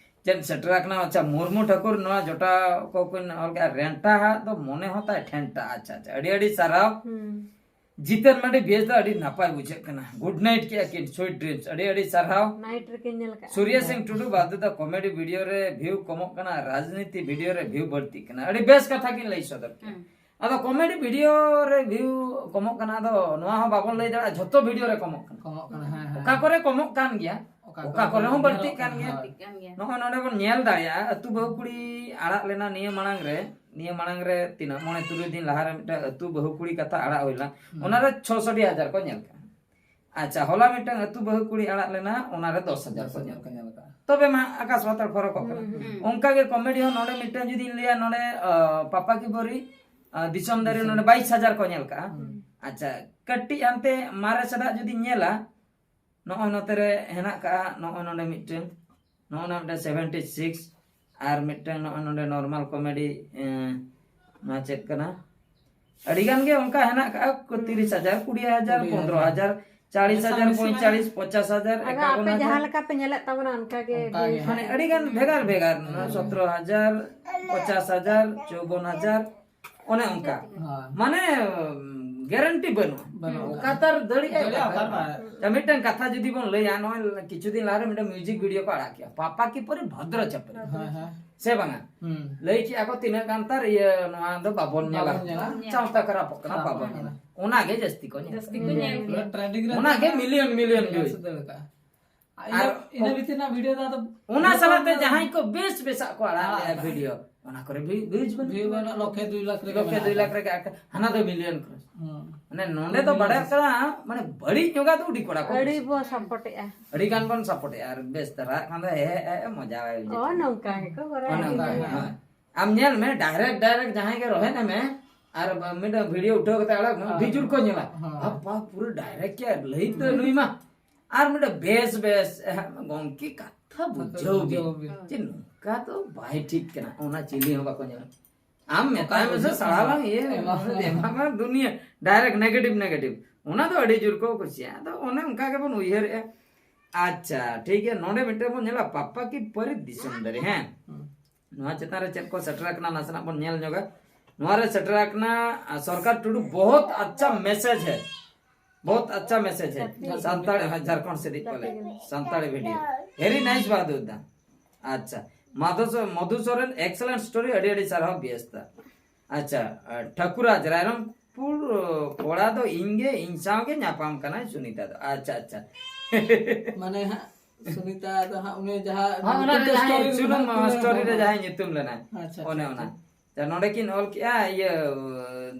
ᱪᱮᱫ ᱥᱮᱴᱮᱨ ᱟᱠᱟᱱᱟ? ᱟᱪᱪᱷᱟ, ᱢᱩᱨᱢᱩ ᱴᱷᱟᱹᱠᱩᱨ ᱱᱚᱣᱟ ᱡᱚᱴᱟᱣ ᱠᱚ ᱠᱤᱱ ᱚᱞ ᱠᱮᱜᱼᱟ, ᱨᱮᱱᱴᱟ ᱦᱟᱸᱜ ᱫᱚ ᱢᱚᱱᱮ ᱦᱚᱸ ᱛᱟᱭ ᱴᱷᱮᱱᱴᱟ᱾ ᱟᱪᱪᱷᱟ, ᱟᱪᱪᱷᱟ, ᱟᱹᱰᱤ ᱟᱹᱰᱤ ᱥᱟᱨᱦᱟᱣ᱾ ᱦᱩᱸ᱾ ᱡᱤᱛᱮᱱ ᱢᱟᱱᱰᱤ ᱵᱮᱥ ᱫᱚ ᱟᱹᱰᱤ ᱱᱟᱯᱟᱭ ᱵᱩᱡᱷᱟᱹᱜ ᱠᱟᱱᱟ᱾ Good night ᱠᱮᱜᱼᱟ ᱠᱤᱱ, sweet dreams᱾ ᱟᱹᱰᱤ ᱟᱹᱰᱤ ᱥᱟᱨᱦᱟᱣ᱾ Night ᱨᱮᱠᱤᱱ ᱧᱮᱞ ᱠᱟᱜᱼᱟ᱾ ᱥᱩᱨᱭᱟ ᱥᱤᱝ ᱴᱩᱰᱩ ᱵᱟᱫᱩ ᱫᱟ ᱠᱚᱢᱮᱰᱤ ᱵᱷᱤᱰᱤᱭᱳ ᱨᱮ ᱵᱷᱤᱭᱩ ᱠᱚᱢᱚᱜ ᱠᱟᱱᱟ, ᱨᱟᱡᱽᱱᱤᱛᱤ ᱵᱷᱤᱰᱤᱭᱳ ᱨᱮ ᱵᱷᱤᱭᱩ ᱵᱟᱹᱲᱛᱤᱜ ᱠᱟᱱᱟ᱾ ᱟᱹᱰᱤ ᱵᱮᱥ ᱠᱟᱛᱷᱟ ᱠᱤᱱ ᱞᱟᱹᱭ ᱥᱚᱫᱚᱨ ᱠᱮᱜᱼᱟ᱾ ᱦᱩᱸ᱾ ᱟᱫᱚ ᱠᱚᱢᱮᱰᱤ ᱵᱷᱤᱰᱤᱭᱳ ᱨᱮ ᱵᱷᱤᱭᱩ ᱠᱚᱢᱚᱜ ᱠᱟᱱᱟ, ᱟᱫᱚ ᱱᱚᱣᱟ ᱦᱚᱸ ᱵᱟᱵᱚᱱ ᱞᱟᱹᱭ ᱫᱟᱲᱮᱭᱟᱜᱼᱟ ᱡᱷᱚᱛᱚ ᱵᱷᱤᱰᱤᱭᱳ ᱨᱮ ᱠᱚᱢᱚᱜ ᱠᱟᱱᱟ᱾ ᱠᱚᱢᱚᱜ ᱠᱟᱱᱟ, ᱦᱮᱸ, ᱦᱮᱸ᱾ ᱚᱠᱟ ᱠᱚᱨᱮ ᱠᱚᱢᱚᱜ ᱠᱟᱱ ᱜᱮᱭᱟ, ᱚᱠᱟ ᱚᱠᱟ ᱠᱚᱨᱮ ᱠᱚᱨᱮ ᱦᱚᱸ ᱵᱟᱹᱲᱛᱤᱜ ᱧᱮᱞᱚᱜ ᱠᱟᱱ ᱠᱟᱱᱟ, ᱜᱮᱭᱟ᱾ ᱦᱳᱭ᱾ ᱵᱟᱹᱲᱛᱤᱜ ᱠᱟᱱ ᱜᱮᱭᱟ᱾ ᱱᱚᱜᱼᱚᱭ ᱱᱚᱰᱮ ᱵᱚᱱ ᱧᱮᱞ ᱫᱟᱲᱮᱭᱟᱜᱼᱟ, ᱟᱹᱛᱩ ᱵᱟᱹᱦᱩ ᱠᱩᱲᱤ ᱟᱲᱟᱜ ᱞᱮᱱᱟ ᱱᱤᱭᱟᱹ ᱢᱟᱲᱟᱝ ᱨᱮ, ᱱᱤᱭᱟᱹ ᱢᱟᱲᱟᱝ ᱨᱮ ᱛᱤᱱᱟᱹᱜ, ᱢᱚᱬᱮ ᱛᱩᱨᱩᱭ ᱫᱤᱱ ᱞᱟᱦᱟ ᱨᱮ ᱢᱤᱫᱴᱟᱝ ᱟᱹᱛᱩ ᱵᱟᱹᱦᱩ ᱠᱩᱲᱤ ᱠᱟᱛᱷᱟ ᱟᱲᱟᱜ ᱦᱩᱭ ᱞᱮᱱᱟ, ᱦᱩᱸ᱾ ᱚᱱᱟ ᱨᱮ ᱪᱷᱚᱥᱚᱴᱤ ᱦᱟᱡᱟᱨ ᱠᱚ ᱧᱮᱞ ᱠᱟᱜᱼᱟ᱾ ᱟᱪᱪᱷᱟ, ᱦᱚᱞᱟ ᱢᱤᱫᱴᱟᱝ ᱟᱹᱛᱩ ᱵᱟᱹᱦᱩ ᱠᱩᱲᱤ ᱟᱲᱟᱜ ᱞᱮᱱᱟ, ᱚᱱᱟᱨᱮ ᱫᱚᱥ ᱦᱟᱡᱟᱨ ᱠᱚ ᱧᱮᱞ᱾ ᱛᱚᱵᱮ ᱢᱟ ᱟᱠᱟᱥ ᱯᱟᱛᱟᱞ ᱯᱷᱚᱨᱚᱠᱚᱜ ᱠᱟᱱᱟ᱾ ᱚᱱᱠᱟ ᱜᱮ ᱠᱚᱢᱮᱰᱤ ᱦᱚᱸ ᱱᱚᱰᱮ ᱢᱤᱫᱴᱟᱝ ᱡᱩᱫᱤᱧ ᱞᱟᱹᱭᱟ, ᱱᱚᱰᱮ ᱯᱟᱯᱟ ᱠᱤ ᱵᱚᱨᱤ ᱫᱤᱥᱚᱢ ᱫᱟᱨᱮ ᱱᱚᱰᱮ ᱵᱟᱭᱤᱥ ᱦᱟᱡᱟᱨ ᱠᱚ ᱧᱮᱞ ᱠᱟᱜᱼᱟ᱾ ᱟᱪᱪᱷᱟ, ᱠᱟᱹᱴᱤᱡ ᱦᱟᱱᱛᱮ ᱢᱟᱨᱮ ᱥᱮᱫᱟᱜ ᱡᱩᱫᱤᱧ ᱧᱮᱞᱟ, ᱱᱚᱜᱼᱚᱭ ᱱᱚᱛᱮ ᱨᱮ ᱦᱮᱱᱟᱜ ᱠᱟᱜᱼᱟ, ᱱᱚᱜᱼᱚᱭ ᱱᱚᱰᱮ ᱢᱤᱫᱴᱟᱝ, ᱱᱚᱜᱼᱚᱭ ᱱᱚᱰᱮ ᱥᱮᱵᱷᱮᱱᱴᱤ ᱥᱤᱠᱥ, ᱟᱨ ᱢᱤᱫᱴᱟᱝ ᱱᱚᱜᱼᱚᱭ ᱱᱚᱰᱮ ᱱᱚᱨᱢᱟᱞ ᱠᱚᱢᱮᱰᱤ, ᱱᱚᱣᱟ ᱪᱮᱫ ᱠᱟᱱᱟ, ᱟᱹᱰᱤ ᱜᱟᱱ ᱜᱮ ᱚᱱᱠᱟ ᱦᱮᱱᱟᱜ ᱠᱟᱜᱼᱟ, ᱛᱤᱨᱤᱥ ᱦᱟᱡᱟᱨ, ᱠᱩᱲᱤ ᱦᱟᱡᱟᱨ, ᱯᱚᱱᱫᱽᱨᱚ ᱦᱟᱡᱟᱨ, ᱪᱟᱞᱤᱥ ᱦᱟᱡᱟᱨ, ᱯᱚᱸᱭᱪᱟᱞᱤᱥ, ᱯᱚᱪᱟᱥ ᱦᱟᱡᱟᱨ, ᱟᱫᱚ ᱮᱠᱟᱵᱚᱱ ᱟᱯᱮ ᱦᱟᱡᱟᱨ᱾ ᱡᱟᱦᱟᱸ ᱞᱮᱠᱟ ᱯᱮ ᱧᱮᱞᱮᱫ ᱛᱟᱵᱚᱱᱟ, ᱚᱱᱠᱟ ᱜᱮ ᱚᱱᱠᱟ ᱜᱮ᱾ ᱢᱟᱱᱮ ᱟᱹᱰᱤ ᱜᱟᱱ ᱵᱷᱮᱜᱟᱨ ᱵᱷᱮᱜᱟᱨ, ᱥᱚᱛᱨᱚ ᱦᱟᱡᱟᱨ, ᱯᱚᱪᱟᱥ ᱦᱟᱡᱟᱨ, ᱪᱚᱣᱵᱚᱱ ᱦᱟᱡᱟᱨ, ᱚᱱᱮ ᱚᱱᱠᱟ᱾ ᱦᱳᱭ᱾ ᱢᱟᱱᱮ, ᱩᱢ, ᱜᱮᱨᱮᱱᱴᱤ ᱵᱟᱹᱱᱩᱜᱼᱟ᱾ ᱵᱟᱹᱱᱩᱜᱼᱟ᱾ ᱚᱠᱟᱛᱟᱨ ᱫᱟᱲᱮᱭᱟᱜᱼᱟ, ᱫᱟᱲᱮᱭᱟᱜᱼᱟ, ᱚᱠᱟᱛᱟᱨ ᱚᱠᱟᱛᱟᱨ ᱵᱟᱝ᱾ ᱵᱟᱝ᱾ ᱟᱪᱪᱷᱟ, ᱢᱤᱫᱴᱟᱝ ᱠᱟᱛᱷᱟ ᱡᱩᱫᱤ ᱵᱚᱱ ᱞᱟᱹᱭᱟ, ᱱᱚᱜᱼᱚᱭ ᱠᱤᱪᱷᱩ ᱫᱤᱱ ᱞᱟᱦᱟᱨᱮ ᱢᱤᱫᱴᱟᱝ ᱢᱤᱣᱡᱤᱠ ᱵᱷᱤᱰᱤᱭᱳ ᱠᱚ ᱟᱲᱟᱜ ᱠᱮᱜᱼᱟ, ᱯᱟᱯᱟ ᱠᱤ ᱯᱚᱨᱤ ᱵᱷᱚᱫᱨᱚ ᱪᱟᱯᱨᱤ᱾ ᱦᱮᱸ, ᱦᱮᱸ᱾ ᱥᱮ ᱵᱟᱝᱟ? ᱦᱩᱸ᱾ ᱞᱟᱹᱭ ᱠᱮᱜᱼᱟ ᱠᱚ ᱛᱤᱱᱟᱹᱜ ᱜᱟᱱ ᱛᱟᱨ ᱤᱭᱟᱹ ᱱᱚᱣᱟ ᱫᱚ ᱵᱟᱵᱚᱱ ᱧᱮᱞᱟ᱾ ᱵᱟᱵᱚᱱ ᱧᱮᱞᱟ᱾ ᱪᱟᱶᱛᱟ ᱠᱷᱟᱨᱟᱯᱚᱜ ᱠᱟᱱᱟ, ᱠᱷᱟᱨᱟᱯᱚᱜ ᱵᱟᱵᱚᱱ ᱠᱟᱱᱟ᱾ ᱧᱮᱞᱟ᱾ ᱚᱱᱟᱜᱮ ᱡᱟᱹᱥᱛᱤ ᱠᱚ ᱧᱮᱞᱟ᱾ ᱡᱟᱹᱥᱛᱤ ᱠᱚ ᱧᱮᱞ ᱜᱮᱭᱟ᱾ ᱯᱩᱨᱟᱹ ᱴᱨᱮᱱᱰᱤᱝ ᱨᱮ ᱚᱱᱟᱜᱮ ᱢᱮᱱᱟᱜᱼᱟ᱾ ᱢᱤᱞᱤᱭᱚᱱ, ᱢᱤᱞᱤᱭᱚᱱ ᱢᱤᱞᱤᱭᱚᱱ ᱵᱷᱤᱭᱩ᱾ ᱥᱮ ᱫᱟᱹᱲ ᱠᱟᱜᱼᱟ᱾ ᱟᱨ ᱤᱱᱟᱹ ᱵᱷᱤᱛᱤᱨ ᱨᱮᱱᱟᱜ ᱵᱷᱤᱰᱤᱭᱳ ᱫᱚ ᱟᱫᱚ ᱚᱱᱟ ᱡᱚᱛᱚ ᱥᱟᱞᱟᱜ ᱛᱮ ᱦᱚᱲ ᱡᱟᱦᱟᱸᱭ ᱠᱚ ᱵᱮᱥ ᱵᱮᱥᱟᱜ ᱠᱚ ᱟᱲᱟᱜ ᱟᱲᱟᱜ ᱞᱮᱜᱼᱟ ᱠᱟᱜᱼᱟ᱾ ᱵᱷᱤᱰᱤᱭᱳ, ᱚᱱᱟ ᱠᱚᱨᱮ ᱵᱷᱤ-, ᱵᱷᱤᱭᱩᱡᱽ ᱵᱟᱹᱱᱩᱜᱼᱟ᱾ ᱵᱷᱤᱭᱩ ᱵᱟᱹᱱᱩᱜᱼᱟ, ᱞᱚᱠᱷᱮ ᱫᱩᱭ ᱞᱟᱠᱷ ᱨᱮᱜᱮ ᱞᱚᱠᱷᱮ ᱢᱮᱱᱟᱜ ᱫᱩᱭ ᱞᱟᱠᱷ ᱠᱟᱫᱟ᱾ ᱨᱮᱜᱮ ᱟᱴᱠᱟ-, ᱦᱟᱱᱟ ᱫᱚ ᱢᱤᱞᱤᱭᱚᱱ ᱠᱨᱚᱥ᱾ ᱦᱩᱸ᱾ ᱢᱟᱱᱮ ᱱᱚᱸᱰᱮ ᱫᱚ ᱵᱟᱲᱟᱭᱚᱜ ᱠᱟᱱᱟ, ᱢᱟᱱᱮ ᱵᱟᱹᱲᱤᱡ ᱧᱚᱜᱟᱜ ᱫᱚ ᱟᱹᱰᱤ ᱠᱚᱲᱟ ᱠᱚ ᱟᱹᱰᱤ ᱠᱩᱥᱤᱭᱟᱜᱼᱟ᱾ ᱵᱚ ᱥᱟᱯᱳᱨᱴᱮᱜᱼᱟ᱾ ᱟᱹᱰᱤ ᱜᱟᱱ ᱵᱚᱱ ᱥᱟᱯᱳᱨᱴᱮᱜᱼᱟ, ᱟᱨ ᱵᱮᱥ ᱫᱷᱟᱨᱟ ᱠᱷᱟᱱ ᱫᱚ ᱦᱮ, ᱦᱮ, ᱦᱮ, ᱢᱚᱡᱟ ᱵᱟᱭ ᱵᱩᱡᱷᱟᱹᱜ ᱚ, ᱠᱟᱱᱟ᱾ ᱱᱚᱝᱠᱟ ᱜᱮᱠᱚ ᱠᱚᱨᱟᱣ ᱚᱱᱮ ᱚᱱᱠᱟ ᱜᱮᱭᱟ᱾ ᱜᱮ, ᱦᱳᱭ᱾ ᱟᱢ ᱧᱮᱞ ᱢᱮ, ᱰᱟᱭᱨᱮᱠᱴ, ᱰᱟᱭᱨᱮᱠᱴ ᱡᱟᱦᱟᱸᱭ ᱜᱮ ᱨᱚᱦᱮᱫ ᱮᱢᱮ, ᱟᱨ ᱢᱤᱫᱴᱟᱝ ᱵᱷᱤᱰᱤᱭᱳ ᱩᱴᱷᱟᱹᱣ ᱠᱟᱛᱮ ᱟᱲᱟᱜ ᱢᱮ, ᱦᱳᱭ᱾ ᱟᱹᱰᱤ ᱡᱳᱨ ᱠᱚ ᱧᱮᱞᱟ᱾ ᱦᱳᱭ᱾ ᱟᱯᱟ, ᱯᱩᱨᱟᱹ ᱰᱟᱭᱨᱮᱠᱴ ᱜᱮ ᱞᱟᱹᱭ ᱫᱚ ᱱᱩᱭ ᱢᱟ᱾ ᱟᱨ ᱢᱤᱫᱴᱟᱝ ᱵᱮᱥ, ᱵᱮᱥ, ᱮᱦ, ᱜᱚᱝᱠᱮ ᱠᱟᱛᱷᱟ ᱵᱩᱡᱷᱟᱹᱣ ᱵᱤᱱ᱾ ᱵᱩᱡᱷᱟᱹᱣ ᱵᱤᱱ᱾ ᱡᱮ ᱱᱚᱝᱠᱟ ᱫᱚ ᱵᱟᱭ ᱴᱷᱤᱠ ᱠᱟᱱᱟ, ᱚᱱᱟ ᱪᱤᱞᱤ ᱦᱚᱸ ᱵᱟᱠᱚ ᱧᱮᱞᱟ᱾ ᱟᱢ ᱢᱮᱛᱟᱭ ᱚᱠᱟ ᱢᱮᱥᱮ ᱵᱩᱡᱷᱟᱹᱜ ᱥᱟᱲᱟ ᱠᱟᱱᱟ? ᱞᱟᱝ ᱤᱭᱟᱹ, ᱮᱢᱟ ᱢᱟ᱾ ᱮᱢᱟ ᱢᱟ ᱫᱩᱱᱤᱭᱟᱹ, ᱰᱟᱭᱨᱮᱠᱴ ᱱᱮᱜᱮᱴᱤᱵᱷ, ᱱᱮᱜᱮᱴᱤᱵᱷ᱾ ᱚᱱᱟ ᱫᱚ ᱟᱹᱰᱤ ᱡᱳᱨ ᱠᱚ ᱠᱩᱥᱤᱭᱟᱜᱼᱟ᱾ ᱟᱫᱚ ᱚᱱᱮ ᱚᱱᱠᱟ ᱜᱮᱵᱚᱱ ᱩᱭᱦᱟᱹᱨᱮᱜᱼᱟ᱾ ᱟᱪᱪᱷᱟ, ᱴᱷᱤᱠ ᱜᱮᱭᱟ, ᱱᱚᱰᱮ ᱢᱤᱫᱴᱮᱱ ᱵᱚᱱ ᱧᱮᱞᱟ, ᱯᱟᱯᱟ ᱠᱤ ᱯᱟᱹᱨᱤ ᱫᱤᱥᱚᱢ ᱫᱟᱨᱮ, ᱦᱮᱸ? ᱦᱩᱸ᱾ ᱱᱚᱣᱟ ᱪᱮᱛᱟᱱ ᱨᱮ ᱪᱮᱫ ᱠᱚ ᱥᱮᱴᱮᱨ ᱟᱠᱟᱱᱟ, ᱱᱟᱥᱮᱱᱟᱜ ᱵᱚᱱ ᱧᱮᱞ ᱧᱚᱜᱟ᱾ ᱱᱚᱣᱟ ᱨᱮ ᱥᱮᱴᱮᱨ ᱟᱠᱟᱱᱟ, ᱟ, ᱥᱚᱨᱠᱟᱨ ᱴᱩᱰᱩ, ᱵᱚᱦᱩᱛ ᱟᱪᱪᱷᱟ ᱢᱮᱥᱮᱡᱽ ᱦᱮ, ᱵᱚᱦᱩᱛ ᱟᱪᱪᱷᱟ ᱢᱮᱥᱮᱡᱽ ᱦᱮ᱾ ᱥᱟᱱᱛᱟᱲ, ᱦᱮᱸ, ᱡᱷᱟᱲᱠᱷᱚᱸᱰ ᱥᱮᱫ ᱯᱟᱞᱮ᱾ ᱥᱟᱱᱛᱟᱲᱤ ᱵᱷᱤᱰᱤᱭᱳ᱾ ᱵᱷᱮᱨᱤ ᱱᱟᱭᱤᱥ ᱵᱟᱦᱟᱫᱩᱨ ᱫᱟ᱾ ᱟᱪᱪᱷᱟ, ᱢᱟᱫᱷᱩ ᱥᱚ-, ᱢᱚᱫᱷᱩ ᱥᱚᱨᱮᱱ, ᱮᱠᱥᱮᱞᱮᱱᱴ ᱥᱴᱳᱨᱤ, ᱟᱹᱰᱤ ᱟᱹᱰᱤ ᱥᱟᱨᱦᱟᱣ ᱵᱤᱭᱮᱥ ᱫᱟ᱾ ᱟᱪᱪᱷᱟ, ᱟ, ᱴᱷᱟᱹᱠᱩᱨᱟᱡᱽ, ᱨᱟᱭᱨᱚᱝᱯᱩᱨ, ᱠᱚᱲᱟ ᱫᱚ ᱤᱧ ᱜᱮ, ᱤᱧ ᱥᱟᱶ ᱜᱮ ᱧᱟᱯᱟᱢ ᱠᱟᱱᱟᱭ ᱥᱩᱱᱤᱛᱟ ᱫᱚ᱾ ᱟᱪᱪᱷᱟ, ᱟᱪᱪᱷᱟ᱾ ᱢᱟᱱᱮ ᱦᱟᱸᱜ ᱥᱩᱱᱤᱛᱟ ᱫᱚ ᱦᱟᱸᱜ ᱩᱱᱤ ᱡᱟᱦᱟᱸ ᱦᱚᱸ, ᱚᱱᱟ ᱨᱮ ᱧᱩᱛᱩᱢ ᱡᱟᱦᱟᱸᱭ ᱥᱴᱳᱨᱤ ᱨᱮ ᱦᱟᱸᱜ ᱡᱟᱦᱟᱸᱭ ᱧᱩᱛᱩᱢ ᱞᱮᱱᱟᱭ, ᱟᱪᱪᱷᱟ, ᱚᱱᱮ ᱟᱪᱪᱷᱟ, ᱚᱱᱟ᱾ ᱟᱪᱪᱷᱟ᱾ ᱛᱚ ᱱᱚᱰᱮ ᱠᱤᱱ ᱚᱞ ᱠᱮᱜᱼᱟ, ᱤᱭᱟᱹ,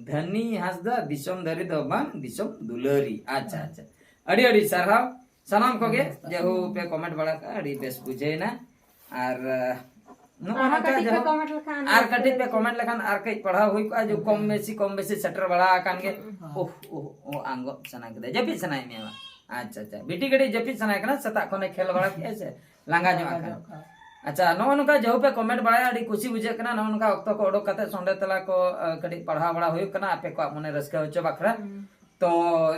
ᱫᱷᱟᱹᱱᱤ ᱦᱟᱸᱥᱫᱟ, ᱫᱤᱥᱚᱢ ᱫᱟᱨᱮ ᱫᱚ ᱵᱟᱝ, ᱫᱤᱥᱚᱢ ᱫᱩᱞᱟᱹᱨᱤ᱾ ᱟᱪᱪᱷᱟ, ᱦᱮᱸ᱾ ᱟᱪᱪᱷᱟ᱾ ᱟᱹᱰᱤ ᱟᱹᱰᱤ ᱥᱟᱨᱦᱟᱣ ᱥᱟᱱᱟᱢ ᱠᱚᱜᱮ, ᱡᱮᱦᱩ ᱯᱮ ᱠᱚᱢᱮᱱᱴ ᱵᱟᱲᱟ ᱠᱟᱜᱼᱟ, ᱟᱹᱰᱤ ᱵᱮᱥ ᱵᱩᱡᱷᱟᱹᱣ ᱮᱱᱟ᱾ ᱟᱨ ᱱᱚᱜᱼᱚ ᱟᱨᱦᱚᱸ ᱱᱚᱝᱠᱟ ᱠᱟᱹᱴᱤᱡ ᱯᱮ ᱡᱮᱦᱩ ᱠᱚᱢᱮᱱᱴ ᱞᱮᱠᱷᱟᱱ ᱟᱨ ᱠᱟᱹᱴᱤᱡ ᱯᱮ ᱠᱚᱢᱮᱱᱴ ᱞᱮᱠᱷᱟᱱ ᱟᱨ ᱠᱟᱹᱡ ᱯᱟᱲᱦᱟᱣ ᱦᱩᱭ ᱠᱚᱜᱼᱟ, ᱡᱮ ᱠᱚᱢ ᱵᱮᱥᱤ ᱠᱚᱢ ᱵᱮᱥᱤ ᱥᱮᱴᱮᱨ ᱵᱟᱲᱟ ᱟᱠᱟᱱ ᱜᱮ᱾ ᱦᱩᱸ᱾ ᱳᱦ ᱳᱦ ᱳᱦ ᱟᱸᱜᱚᱵ ᱥᱟᱱᱟ ᱠᱮᱫᱟ, ᱡᱟᱹᱯᱤᱫ ᱥᱟᱱᱟᱭᱮᱫ ᱢᱮᱭᱟ ᱵᱟᱝ? ᱟᱪᱪᱷᱟ ᱟᱪᱪᱷᱟ, ᱵᱤᱴᱤ ᱠᱟᱹᱴᱤᱡ ᱡᱟᱹᱯᱤᱫ ᱥᱟᱱᱟᱭᱮ ᱠᱟᱱᱟ, ᱥᱮᱛᱟᱜ ᱠᱷᱚᱱᱮ ᱠᱷᱮᱞ ᱵᱟᱲᱟ ᱠᱮᱫᱼᱟ ᱥᱮ ᱞᱟᱸᱜᱟ ᱧᱚᱜ ᱟᱠᱟᱱᱟ᱾ ᱟᱪᱪᱷᱟ, ᱱᱚᱜᱼᱚ ᱱᱚᱝᱠᱟ ᱡᱮᱦᱩ ᱯᱮ ᱠᱚᱢᱮᱱᱴ ᱵᱟᱲᱟᱭᱟ, ᱟᱹᱰᱤ ᱠᱩᱥᱤ ᱵᱩᱡᱷᱟᱹᱜ ᱠᱟᱱᱟ᱾ ᱱᱚᱜᱼᱚ ᱱᱚᱝᱠᱟ ᱚᱠᱛᱚ ᱠᱚ ᱩᱰᱩᱠ ᱠᱟᱛᱮ ᱥᱚᱸᱰᱮ ᱛᱮᱞᱟ ᱠᱚ, ᱟᱹ, ᱠᱟᱹᱴᱤᱡ ᱯᱟᱲᱦᱟᱣ ᱵᱟᱲᱟ ᱦᱩᱭᱩᱜ ᱠᱟᱱᱟ ᱟᱯᱮ ᱠᱚᱣᱟᱜ ᱢᱚᱱᱮ ᱨᱟᱹᱥᱠᱟᱹ ᱦᱚᱪᱚ ᱵᱟᱠᱷᱨᱟ᱾ ᱦᱩᱸ᱾ ᱛᱚ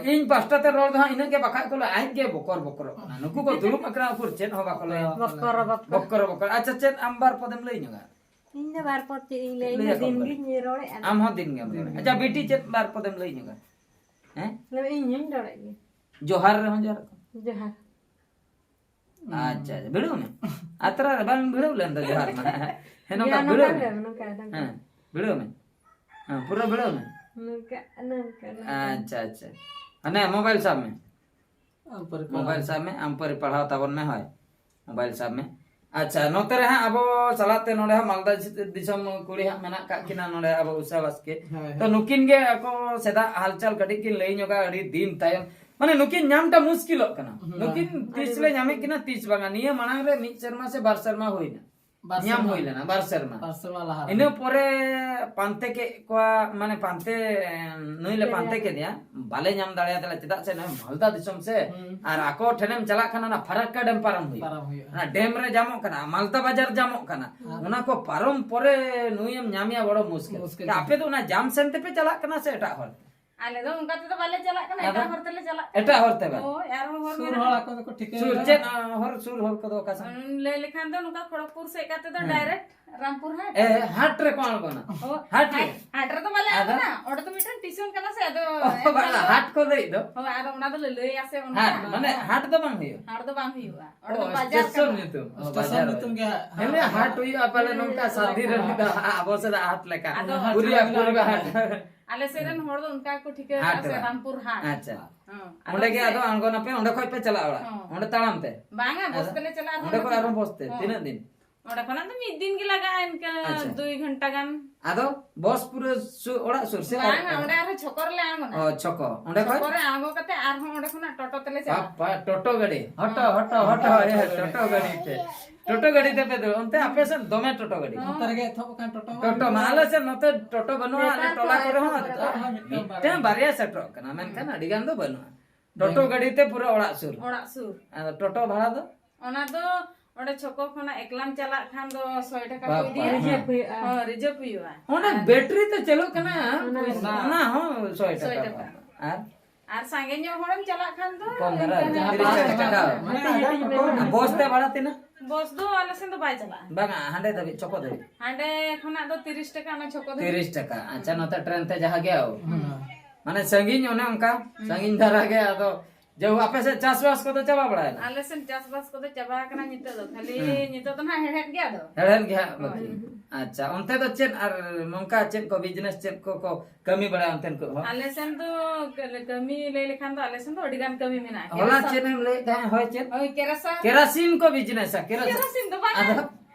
ᱤᱧ ᱯᱟᱥᱴᱟ ᱛᱮ ᱨᱚᱲ ᱫᱚ ᱦᱟᱸᱜ ᱤᱱᱟᱹᱜ ᱜᱮ, ᱵᱟᱠᱷᱟᱡ ᱠᱚ ᱞᱟᱹᱭᱟ ᱟᱡ ᱜᱮ ᱵᱚᱠᱚᱨ ᱵᱚᱠᱚᱨᱚᱜ ᱠᱟᱱᱟ᱾ ᱱᱩᱠᱩ ᱠᱚ ᱫᱩᱲᱩᱵ ᱟᱠᱟᱱᱟ, ᱩᱠᱩᱨ ᱪᱮᱫ ᱦᱚᱸ ᱵᱟᱠᱚ ᱞᱟᱹᱭᱟ᱾ ᱵᱚᱠᱚᱨ ᱵᱚᱠᱚᱨ᱾ ᱵᱚᱠᱚᱨ ᱵᱚᱠᱚᱨ᱾ ᱟᱪᱪᱷᱟ, ᱪᱮᱫ ᱟᱢ ᱵᱟᱨ ᱯᱚᱫᱮᱢ ᱞᱟᱹᱭ ᱧᱚᱜᱟ? ᱤᱧ ᱫᱚ ᱵᱟᱨ ᱯᱚᱫ ᱪᱮᱫ ᱤᱧ ᱞᱟᱹᱭᱟ, ᱞᱟᱹᱭ ᱤᱧ ᱫᱚ ᱟᱠᱚ ᱫᱤᱱ ᱢᱮ᱾ ᱜᱤᱧ ᱨᱚᱲᱮᱫᱼᱟ᱾ ᱟᱢ ᱦᱚᱸ ᱫᱤᱱ ᱜᱮᱢ ᱨᱚᱲᱮᱫᱼᱟ᱾ ᱟᱪᱪᱷᱟ, ᱵᱤᱴᱤ ᱪᱮᱫ ᱵᱟᱨ ᱯᱚᱫᱮᱢ ᱞᱟᱹᱭ ᱧᱚᱜᱟ? ᱦᱮᱸ? ᱞᱟᱹᱭ ᱤᱧ ᱦᱚᱸᱧ ᱨᱚᱲᱮᱫ ᱜᱮ᱾ ᱡᱚᱦᱟᱨ ᱨᱮᱦᱚᱸ ᱡᱚᱦᱟᱨ ᱠᱚ᱾ ᱡᱚᱦᱟᱨ᱾ ᱟᱪᱪᱷᱟ, ᱟᱪᱪᱷᱟ, ᱵᱷᱤᱲᱟᱹᱣ ᱢᱮ᱾ ᱟᱛᱨᱟ ᱨᱮ ᱵᱟᱝ ᱵᱷᱤᱲᱟᱹᱣ ᱞᱮᱱ ᱫᱚ ᱡᱚᱦᱟᱨ ᱢᱟ᱾ ᱦᱮᱸ, ᱱᱚᱝᱠᱟ ᱤᱭᱟᱹ, ᱵᱷᱤᱲᱟᱹᱣ ᱱᱚᱝᱠᱟ ᱢᱮ᱾ ᱵᱷᱤᱲᱟᱹᱣ, ᱱᱚᱝᱠᱟ, ᱱᱚᱝᱠᱟ᱾ ᱦᱮᱸ, ᱵᱷᱤᱲᱟᱹᱣ ᱢᱮ᱾ ᱦᱮᱸ, ᱯᱩᱨᱟᱹ ᱵᱷᱤᱲᱟᱹᱣ ᱢᱮ᱾ ᱱᱚᱝᱠᱟ, ᱱᱚᱝᱠᱟ, ᱱᱚᱝᱠᱟ᱾ ᱟᱪᱪᱷᱟ, ᱟᱪᱪᱷᱟ᱾ ᱦᱟᱱᱮ ᱢᱳᱵᱟᱭᱤᱞ ᱥᱟᱵ ᱢᱮ᱾ ᱟᱢ ᱯᱟᱹᱨᱤ ᱯᱟᱲᱦᱟᱣ ᱢᱳᱵᱟᱭᱤᱞ ᱢᱮ᱾ ᱥᱟᱵ ᱢᱮ, ᱟᱢ ᱯᱟᱹᱨᱤ ᱯᱟᱲᱦᱟᱣ ᱛᱟᱵᱚᱱ ᱢᱮ, ᱦᱳᱭ᱾ ᱢᱳᱵᱟᱭᱤᱞ ᱥᱟᱵ ᱢᱮ᱾ ᱟᱪᱪᱷᱟ, ᱱᱚᱛᱮ ᱨᱮ ᱦᱟᱸᱜ ᱟᱵᱚ ᱥᱟᱞᱟᱜ ᱛᱮ ᱱᱚᱰᱮ ᱦᱟᱸᱜ ᱢᱟᱞᱫᱟ ᱫᱤᱥᱚᱢ ᱠᱩᱲᱤ ᱦᱟᱸᱜ ᱢᱮᱱᱟᱜ ᱠᱟᱜ ᱠᱤᱱᱟ ᱱᱚᱰᱮ ᱟᱵᱚ ᱩᱥᱟ ᱵᱟᱥᱠᱮ᱾ ᱦᱳᱭ, ᱛᱚ ᱦᱳᱭ᱾ ᱱᱩᱠᱤᱱ ᱜᱮ ᱟᱠᱚ ᱥᱮᱫᱟᱜ ᱦᱟᱞᱪᱟᱞ ᱠᱟᱹᱴᱤᱡ ᱠᱤᱱ ᱞᱟᱹᱭ ᱧᱚᱜᱟ, ᱟᱹᱰᱤ ᱫᱤᱱ ᱛᱟᱭᱚᱢ᱾ ᱢᱟᱱᱮ ᱱᱩᱠᱤᱱ ᱧᱟᱢᱴᱟ ᱢᱩᱥᱠᱤᱞᱚᱜ ᱠᱟᱱᱟ᱾ ᱦᱩᱸ᱾ ᱱᱩᱠᱤᱱ ᱛᱤᱥ ᱟᱹᱰᱤ ᱞᱮ ᱢᱩᱥᱠᱤᱞ᱾ ᱧᱟᱢᱮᱫ ᱠᱤᱱᱟ, ᱛᱤᱥ ᱵᱟᱝᱟ᱾ ᱱᱤᱭᱟᱹ ᱢᱟᱲᱟᱝ ᱨᱮ ᱢᱤᱫ ᱥᱮᱨᱢᱟ ᱥᱮ ᱵᱟᱨ ᱥᱮᱨᱢᱟ ᱦᱩᱭᱱᱟ᱾ ᱵᱟᱨ ᱧᱟᱢ ᱥᱮᱨᱢᱟ᱾ ᱦᱩᱭ ᱞᱮᱱᱟ, ᱵᱟᱨ ᱥᱮᱨᱢᱟ᱾ ᱵᱟᱨ ᱥᱮᱨᱢᱟ ᱞᱟᱦᱟ ᱨᱮ᱾ ᱤᱱᱟᱹ ᱯᱚᱨᱮ ᱯᱟᱱᱛᱮ ᱠᱮᱫ ᱠᱚᱣᱟ, ᱢᱟᱱᱮ ᱯᱟᱱᱛᱮ, ᱮᱸ, ᱱᱩᱭ ᱞᱮ ᱯᱟᱱᱛᱮ ᱠᱮᱫᱮᱭᱟ᱾ ᱠᱮᱫᱮᱭᱟ, ᱵᱟᱞᱮ ᱧᱟᱢ ᱫᱟᱲᱮᱭᱟᱫᱮᱭᱟ, ᱪᱮᱫᱟᱜ ᱥᱮ ᱱᱚᱜᱼᱚᱭ ᱢᱟᱞᱫᱟ ᱫᱤᱥᱚᱢ ᱥᱮ, ᱦᱩᱸ᱾ ᱟᱨ ᱟᱠᱚ ᱴᱷᱮᱱᱮᱢ ᱪᱟᱞᱟᱜ ᱠᱷᱟᱱ ᱚᱱᱟ ᱯᱷᱟᱨᱟᱠᱠᱟ ᱰᱮᱢ ᱯᱟᱨᱚᱢ ᱦᱩᱭᱩᱜᱼᱟ᱾ ᱯᱟᱨᱚᱢ ᱦᱩᱭᱩᱜᱼᱟ᱾ ᱚᱱᱟ ᱰᱮᱢ ᱨᱮ ᱧᱟᱢᱚᱜ ᱠᱟᱱᱟ, ᱢᱟᱞᱫᱟ ᱵᱟᱡᱟᱨ ᱧᱟᱢᱚᱜ ᱠᱟᱱᱟ, ᱦᱮᱸ᱾ ᱚᱱᱟ ᱠᱚ ᱯᱟᱨᱚᱢ ᱯᱚᱨᱮ ᱱᱩᱭᱮᱢ ᱧᱟᱢᱮᱭᱟ ᱵᱚᱲᱚ ᱢᱩᱥᱠᱤᱞ᱾ ᱢᱩᱥᱠᱤᱞ᱾ ᱟᱯᱮ ᱫᱚ ᱚᱱᱟ ᱡᱟᱢ ᱥᱮᱱ ᱛᱮᱯᱮ ᱪᱟᱞᱟᱜ ᱠᱟᱱᱟ ᱥᱮ ᱮᱴᱟᱜ ᱦᱚᱨ? ᱟᱞᱮ ᱫᱚ ᱚᱱᱠᱟ ᱛᱮᱫᱚ ᱵᱟᱞᱮ ᱪᱟᱞᱟᱜ ᱠᱟᱱᱟ, ᱟᱫᱚ? ᱮᱴᱟᱜ ᱦᱚᱨ ᱛᱮᱞᱮ ᱪᱟᱞᱟᱜ ᱠᱟᱱᱟ᱾ ᱮᱴᱟᱜ ᱦᱚᱨ ᱛᱮ ᱵᱟᱝ? ᱦᱳᱭ, ᱟᱨᱦᱚᱸ ᱦᱚᱨ ᱥᱩᱨ ᱢᱮᱱᱟᱜᱼᱟ᱾ ᱦᱚᱲ ᱟᱠᱚ ᱫᱚᱠᱚ ᱴᱷᱤᱠᱟᱹ ᱥᱩᱨ ᱠᱟᱫᱟ᱾ ᱪᱮᱫ, ᱟ, ᱦᱚᱨ, ᱥᱩᱨ ᱦᱚᱨ ᱠᱚᱫᱚ ᱚᱠᱟ ᱥᱮᱫ? ᱩᱸ, ᱞᱟᱹᱭ ᱞᱮᱠᱷᱟᱱ ᱫᱚ ᱱᱚᱝᱠᱟ ᱠᱷᱚᱲᱚᱜᱽᱯᱩᱨ ᱥᱮᱫ ᱠᱟᱛᱮ ᱫᱚ ᱦᱮᱸ᱾ ᱰᱟᱭᱨᱮᱠᱴ ᱨᱟᱢᱯᱩᱨ ᱦᱟᱴ᱾ ᱮ, ᱦᱟᱴ ᱨᱮᱠᱚ ᱟᱬᱜᱚᱱᱟ? ᱚ, ᱦᱟᱴ ᱨᱮ? ᱦᱟᱴ, ᱦᱟᱴ ᱨᱮᱫᱚ ᱵᱟᱞᱮ ᱟᱫᱚ? ᱟᱬᱜᱚᱱᱟ, ᱚᱸᱰᱮ ᱫᱚ ᱢᱤᱫᱴᱟᱝ ᱴᱤᱭᱩᱥᱚᱱ ᱠᱟᱱᱟ ᱥᱮ, ᱟᱫᱚ ᱚ, ᱮᱱᱠᱷᱟᱱ ᱵᱟᱝᱟ, ᱫᱚ ᱦᱟᱴ ᱠᱚ ᱞᱟᱹᱭᱮᱫ ᱫᱚ᱾ ᱦᱳᱭ, ᱟᱫᱚ ᱚᱱᱟ ᱫᱚᱞᱮ ᱞᱟᱹᱭᱟ ᱥᱮ ᱚᱱᱠᱟ? ᱦᱟᱴ, ᱢᱟᱱᱮ ᱦᱟᱴ ᱫᱚ ᱵᱟᱝ ᱦᱩᱭᱩᱜᱼᱟ? ᱦᱟᱴ ᱫᱚ ᱵᱟᱝ ᱦᱩᱭᱩᱜᱼᱟ, ᱚᱸᱰᱮ ᱚ, ᱫᱚ ᱵᱟᱡᱟᱨ ᱥᱴᱮᱥᱚᱱ ᱠᱟᱱᱟ᱾ ᱧᱩᱛᱩᱢ᱾ ᱚ, ᱥᱴᱮᱥᱚᱱ ᱵᱟᱡᱟᱨ᱾ ᱧᱩᱛᱩᱢ ᱜᱮ ᱦᱟᱴ᱾ ᱮᱢᱱᱤ ᱦᱟᱴ ᱦᱩᱭᱩᱜᱼᱟ ᱯᱟᱞᱮ ᱱᱚᱝᱠᱟ ᱥᱟᱹᱨᱫᱤ ᱨᱮ ᱢᱤᱫ ᱫᱷᱟᱣ, ᱟᱵᱚ ᱥᱮᱫ ᱦᱟᱴ ᱞᱮᱠᱟ᱾ ᱟᱫᱚ ᱦᱟᱴ ᱯᱩᱨᱤᱭᱟ ᱦᱩᱭᱩᱜᱼᱟ᱾ ᱯᱩᱨᱤᱭᱟ ᱦᱟᱴ᱾ ᱟᱞᱮ ᱥᱮᱫ ᱨᱮᱱ ᱦᱚᱲ ᱫᱚ ᱚᱱᱠᱟ ᱜᱮᱠᱚ ᱴᱷᱤᱠᱟᱹ ᱦᱟᱴ ᱠᱟᱜᱼᱟ ᱥᱮ, ᱵᱟᱝ? ᱨᱟᱢᱯᱩᱨ ᱦᱟᱴ᱾ ᱟᱪᱪᱷᱟ᱾ ᱦᱚᱸ᱾ ᱟᱫᱚ ᱚᱸᱰᱮ ᱜᱮ ᱥᱮ ᱟᱫᱚ ᱟᱬᱜᱚᱱᱟᱯᱮ, ᱚᱸᱰᱮ ᱠᱷᱚᱡ ᱯᱮ ᱪᱟᱞᱟᱜᱼᱟ ᱚᱲᱟᱜ? ᱦᱚᱸ᱾ ᱚᱸᱰᱮ ᱛᱟᱲᱟᱢ ᱛᱮ? ᱵᱟᱝᱟ, ᱵᱚᱥ ᱟᱫᱚ ᱛᱮᱞᱮ ᱪᱟᱞᱟᱜᱼᱟ, ᱚᱸᱰᱮ ᱨᱩᱣᱟᱹᱲ ᱠᱷᱚᱡ ᱟᱨᱦᱚᱸ ᱠᱟᱱᱟ᱾ ᱵᱚᱥ ᱛᱮ? ᱦᱚᱸ᱾ ᱛᱤᱱᱟᱹᱜ ᱫᱤᱱ? ᱚᱸᱰᱮ ᱠᱷᱚᱱᱟᱜ ᱫᱚ ᱢᱤᱫ ᱫᱤᱱ ᱜᱮ ᱞᱟᱜᱟᱜᱼᱟ, ᱤᱱᱠᱟᱹ ᱟᱪᱪᱷᱟ᱾ ᱫᱩᱭ ᱜᱷᱚᱱᱴᱟ ᱜᱟᱱ᱾ ᱟᱫᱚ ᱵᱚᱥ ᱯᱩᱨᱟᱹ ᱥᱩ-, ᱚᱲᱟᱜ ᱥᱩᱨ ᱥᱮ? ᱵᱟᱝᱟ, ᱚᱸᱰᱮ ᱟᱨᱦᱚᱸ ᱪᱷᱚᱠᱚ ᱨᱮᱞᱮ ᱟᱬᱜᱚᱱᱟ᱾ ᱚ, ᱪᱷᱚᱠᱚ᱾ ᱚᱸᱰᱮ ᱠᱷᱚᱱ? ᱪᱷᱚᱠᱚ ᱨᱮ ᱟᱬᱜᱚ ᱠᱟᱛᱮ ᱟᱨᱦᱚᱸ ᱚᱸᱰᱮ ᱠᱷᱚᱱᱟᱜ ᱴᱳᱴᱳ ᱛᱮᱞᱮ ᱪᱟᱞᱟᱜᱼᱟ᱾ ᱵᱟᱯᱟ, ᱴᱳᱴᱳ ᱜᱟᱹᱰᱤ᱾ ᱦᱚᱴᱚ, ᱦᱚᱴᱚ, ᱦᱚᱴᱚ, ᱦᱮᱸ, ᱴᱳᱴᱳ ᱜᱟᱹᱰᱤ ᱛᱮ᱾ ᱴᱳᱴᱳ ᱜᱟᱹᱰᱤ ᱛᱮᱯᱮ ᱫᱩᱲᱩᱵ᱾ ᱚᱱᱛᱮ ᱟᱯᱮ ᱥᱮᱫ ᱫᱚᱢᱮ ᱴᱳᱴᱳ ᱜᱟᱹᱰᱤ᱾ ᱦᱚᱸ᱾ ᱚᱱᱛᱮ ᱨᱮᱜᱮ ᱮᱛᱚᱦᱚᱵ ᱟᱠᱟᱱ ᱴᱳᱴᱳ ᱢᱟ᱾ ᱴᱳᱴᱳ ᱢᱟ, ᱟᱞᱮ ᱥᱮᱫ ᱱᱚᱛᱮ ᱴᱳᱴᱳ ᱵᱟᱹᱱᱩᱜᱼᱟ, ᱟᱞᱮ ᱴᱚᱞᱟ ᱠᱚᱨᱮ ᱦᱚᱸ ᱱᱮᱛᱟᱨ ᱫᱚ ᱢᱤᱫᱴᱟᱝ ᱢᱤᱫᱴᱟᱝ ᱵᱟᱨᱭᱟ᱾ ᱵᱟᱨᱭᱟ ᱥᱮᱴᱮᱨᱚᱜ ᱠᱟᱱᱟ, ᱢᱮᱱᱠᱷᱟᱱ ᱦᱩᱸ᱾ ᱟᱹᱰᱤ ᱜᱟᱱ ᱫᱚ ᱵᱟᱹᱱᱩᱜᱼᱟ᱾ ᱴᱳᱴᱳ ᱵᱮᱝ- ᱜᱟᱹᱰᱤ ᱛᱮ ᱯᱩᱨᱟᱹ ᱚᱲᱟᱜ ᱥᱩᱨ᱾ ᱚᱲᱟᱜ ᱥᱩᱨ᱾ ᱟᱫᱚ ᱴᱳᱴᱳ ᱵᱷᱟᱲᱟ ᱫᱚ? ᱚᱱᱟ ᱫᱚ ᱚᱸᱰᱮ ᱪᱷᱚᱠᱚ ᱠᱷᱚᱱᱟᱜ ᱮᱠᱞᱟᱢ ᱪᱟᱞᱟᱜ ᱠᱷᱟᱱ ᱫᱚ ᱥᱚᱭ ᱴᱟᱠᱟ ᱠᱚ ᱵᱟᱯ ᱤᱫᱤᱭᱟ᱾ ᱵᱟᱯ᱾ ᱨᱤᱡᱟᱹᱵᱷ ᱦᱩᱭᱩᱜᱼᱟ᱾ ᱦᱚᱸ, ᱨᱤᱡᱟᱹᱵᱷ ᱦᱩᱭᱩᱜᱼᱟ᱾ ᱚᱸᱰᱮ ᱟᱨ ᱵᱮᱴᱨᱤ ᱛᱮ ᱪᱟᱹᱞᱩᱜ ᱠᱟᱱᱟ, ᱚᱱᱟ ᱚᱱᱟ ᱦᱚᱸ ᱥᱚᱭ ᱥᱚᱭ ᱴᱟᱠᱟ᱾ ᱴᱟᱠᱟ᱾ ᱟᱨ? ᱟᱨ ᱥᱟᱸᱜᱮ ᱧᱚᱜ ᱦᱚᱲᱮᱢ ᱪᱟᱞᱟᱜ ᱠᱷᱟᱱ ᱫᱚ ᱠᱚᱢ ᱫᱷᱟᱨᱟ, ᱤᱱᱠᱟᱹ ᱛᱤᱨᱤᱥ ᱪᱟᱞᱤᱥ ᱴᱟᱠᱟ᱾ ᱢᱟᱱᱮ ᱟᱨ ᱵᱚᱥ ᱛᱮ ᱵᱷᱟᱲᱟ ᱛᱤᱱᱟᱹᱜ? ᱵᱚᱥ ᱫᱚ ᱟᱞᱮ ᱥᱮᱱ ᱫᱚ ᱵᱟᱭ ᱪᱟᱞᱟᱜᱼᱟ᱾ ᱵᱟᱝᱟ, ᱦᱟᱸᱰᱮ ᱫᱷᱟᱹᱵᱤᱡ, ᱪᱷᱚᱠᱚ ᱫᱷᱟᱹᱵᱤᱡ᱾ ᱦᱟᱸᱰᱮ ᱠᱷᱚᱱᱟᱜ ᱫᱚ ᱛᱤᱨᱤᱥ ᱴᱟᱠᱟ, ᱚᱱᱟ ᱪᱷᱚᱠᱚ ᱫᱷᱟᱹᱵᱤᱡ᱾ ᱛᱤᱨᱤᱥ ᱴᱟᱠᱟ᱾ ᱟᱪᱪᱷᱟ, ᱱᱚᱛᱮ ᱴᱨᱮᱱ ᱛᱮ ᱡᱟᱦᱟᱸ ᱜᱮ ᱟᱹᱜᱩ᱾ ᱦᱩᱸ᱾ ᱢᱟᱱᱮ ᱥᱟᱺᱜᱤᱧ, ᱚᱱᱮ ᱚᱱᱠᱟ ᱦᱩᱸ᱾ ᱥᱟᱺᱜᱤᱧ ᱫᱷᱟᱨᱟ ᱜᱮ᱾ ᱟᱫᱚ ᱡᱟᱭᱦᱳᱠ, ᱟᱯᱮ ᱥᱮᱫ ᱪᱟᱥᱵᱟᱥ ᱠᱚᱫᱚ ᱪᱟᱵᱟ ᱵᱟᱲᱟᱭᱮᱱᱟ? ᱟᱞᱮ ᱥᱮᱱ ᱪᱟᱥᱵᱟᱥ ᱠᱚᱫᱚ ᱪᱟᱵᱟ ᱟᱠᱟᱱᱟ ᱱᱤᱛᱚᱜ ᱫᱚ, ᱠᱷᱟᱹᱞᱤ ᱦᱩᱸ᱾ ᱱᱤᱛᱚᱜ ᱫᱚ ᱱᱟᱦᱟᱜ ᱦᱮᱲᱦᱮᱫ ᱜᱮ ᱟᱫᱚ᱾ ᱦᱮᱲᱦᱮᱫ ᱜᱮ ᱦᱟᱸᱜ ᱦᱳᱭ᱾ ᱵᱟᱹᱠᱤ᱾ ᱟᱪᱪᱷᱟ, ᱚᱱᱛᱮ ᱫᱚ ᱪᱮᱫ ᱟᱨ ᱱᱚᱝᱠᱟ ᱪᱮᱫ ᱠᱚ ᱵᱤᱡᱽᱱᱮᱥ, ᱪᱮᱫ ᱠᱚ ᱠᱚ ᱠᱟᱹᱢᱤ ᱵᱟᱲᱟᱭᱟ ᱚᱱᱛᱮᱱ ᱠᱚ ᱦᱚᱲ? ᱟᱞᱮ ᱥᱮᱱ ᱫᱚ ᱠᱟᱹ-, ᱠᱟᱹᱢᱤ ᱞᱟᱹᱭ ᱞᱮᱠᱷᱟᱱ ᱫᱚ ᱟᱞᱮ ᱥᱮᱱ ᱫᱚ ᱟᱹᱰᱤ ᱜᱟᱱ ᱠᱟᱹᱢᱤ ᱢᱮᱱᱟᱜᱼᱟ᱾ ᱦᱚᱞᱟ ᱠᱮᱨᱟᱥᱟᱨ᱾ ᱪᱮᱫ ᱮᱢ ᱞᱟᱹᱭᱮᱫ ᱛᱟᱦᱮᱸᱫ? ᱦᱳᱭ, ᱪᱮᱫ? ᱦᱳᱭ, ᱠᱮᱨᱟᱥᱟᱨ᱾ ᱠᱮᱨᱟᱥᱤᱱ ᱠᱚ ᱵᱤᱡᱽᱱᱮᱥᱟ, ᱠᱮᱨᱟᱥᱤᱱ᱾ ᱠᱮᱨᱟᱥᱤᱱ ᱫᱚ ᱵᱟᱝ᱾ ᱟᱫᱚ?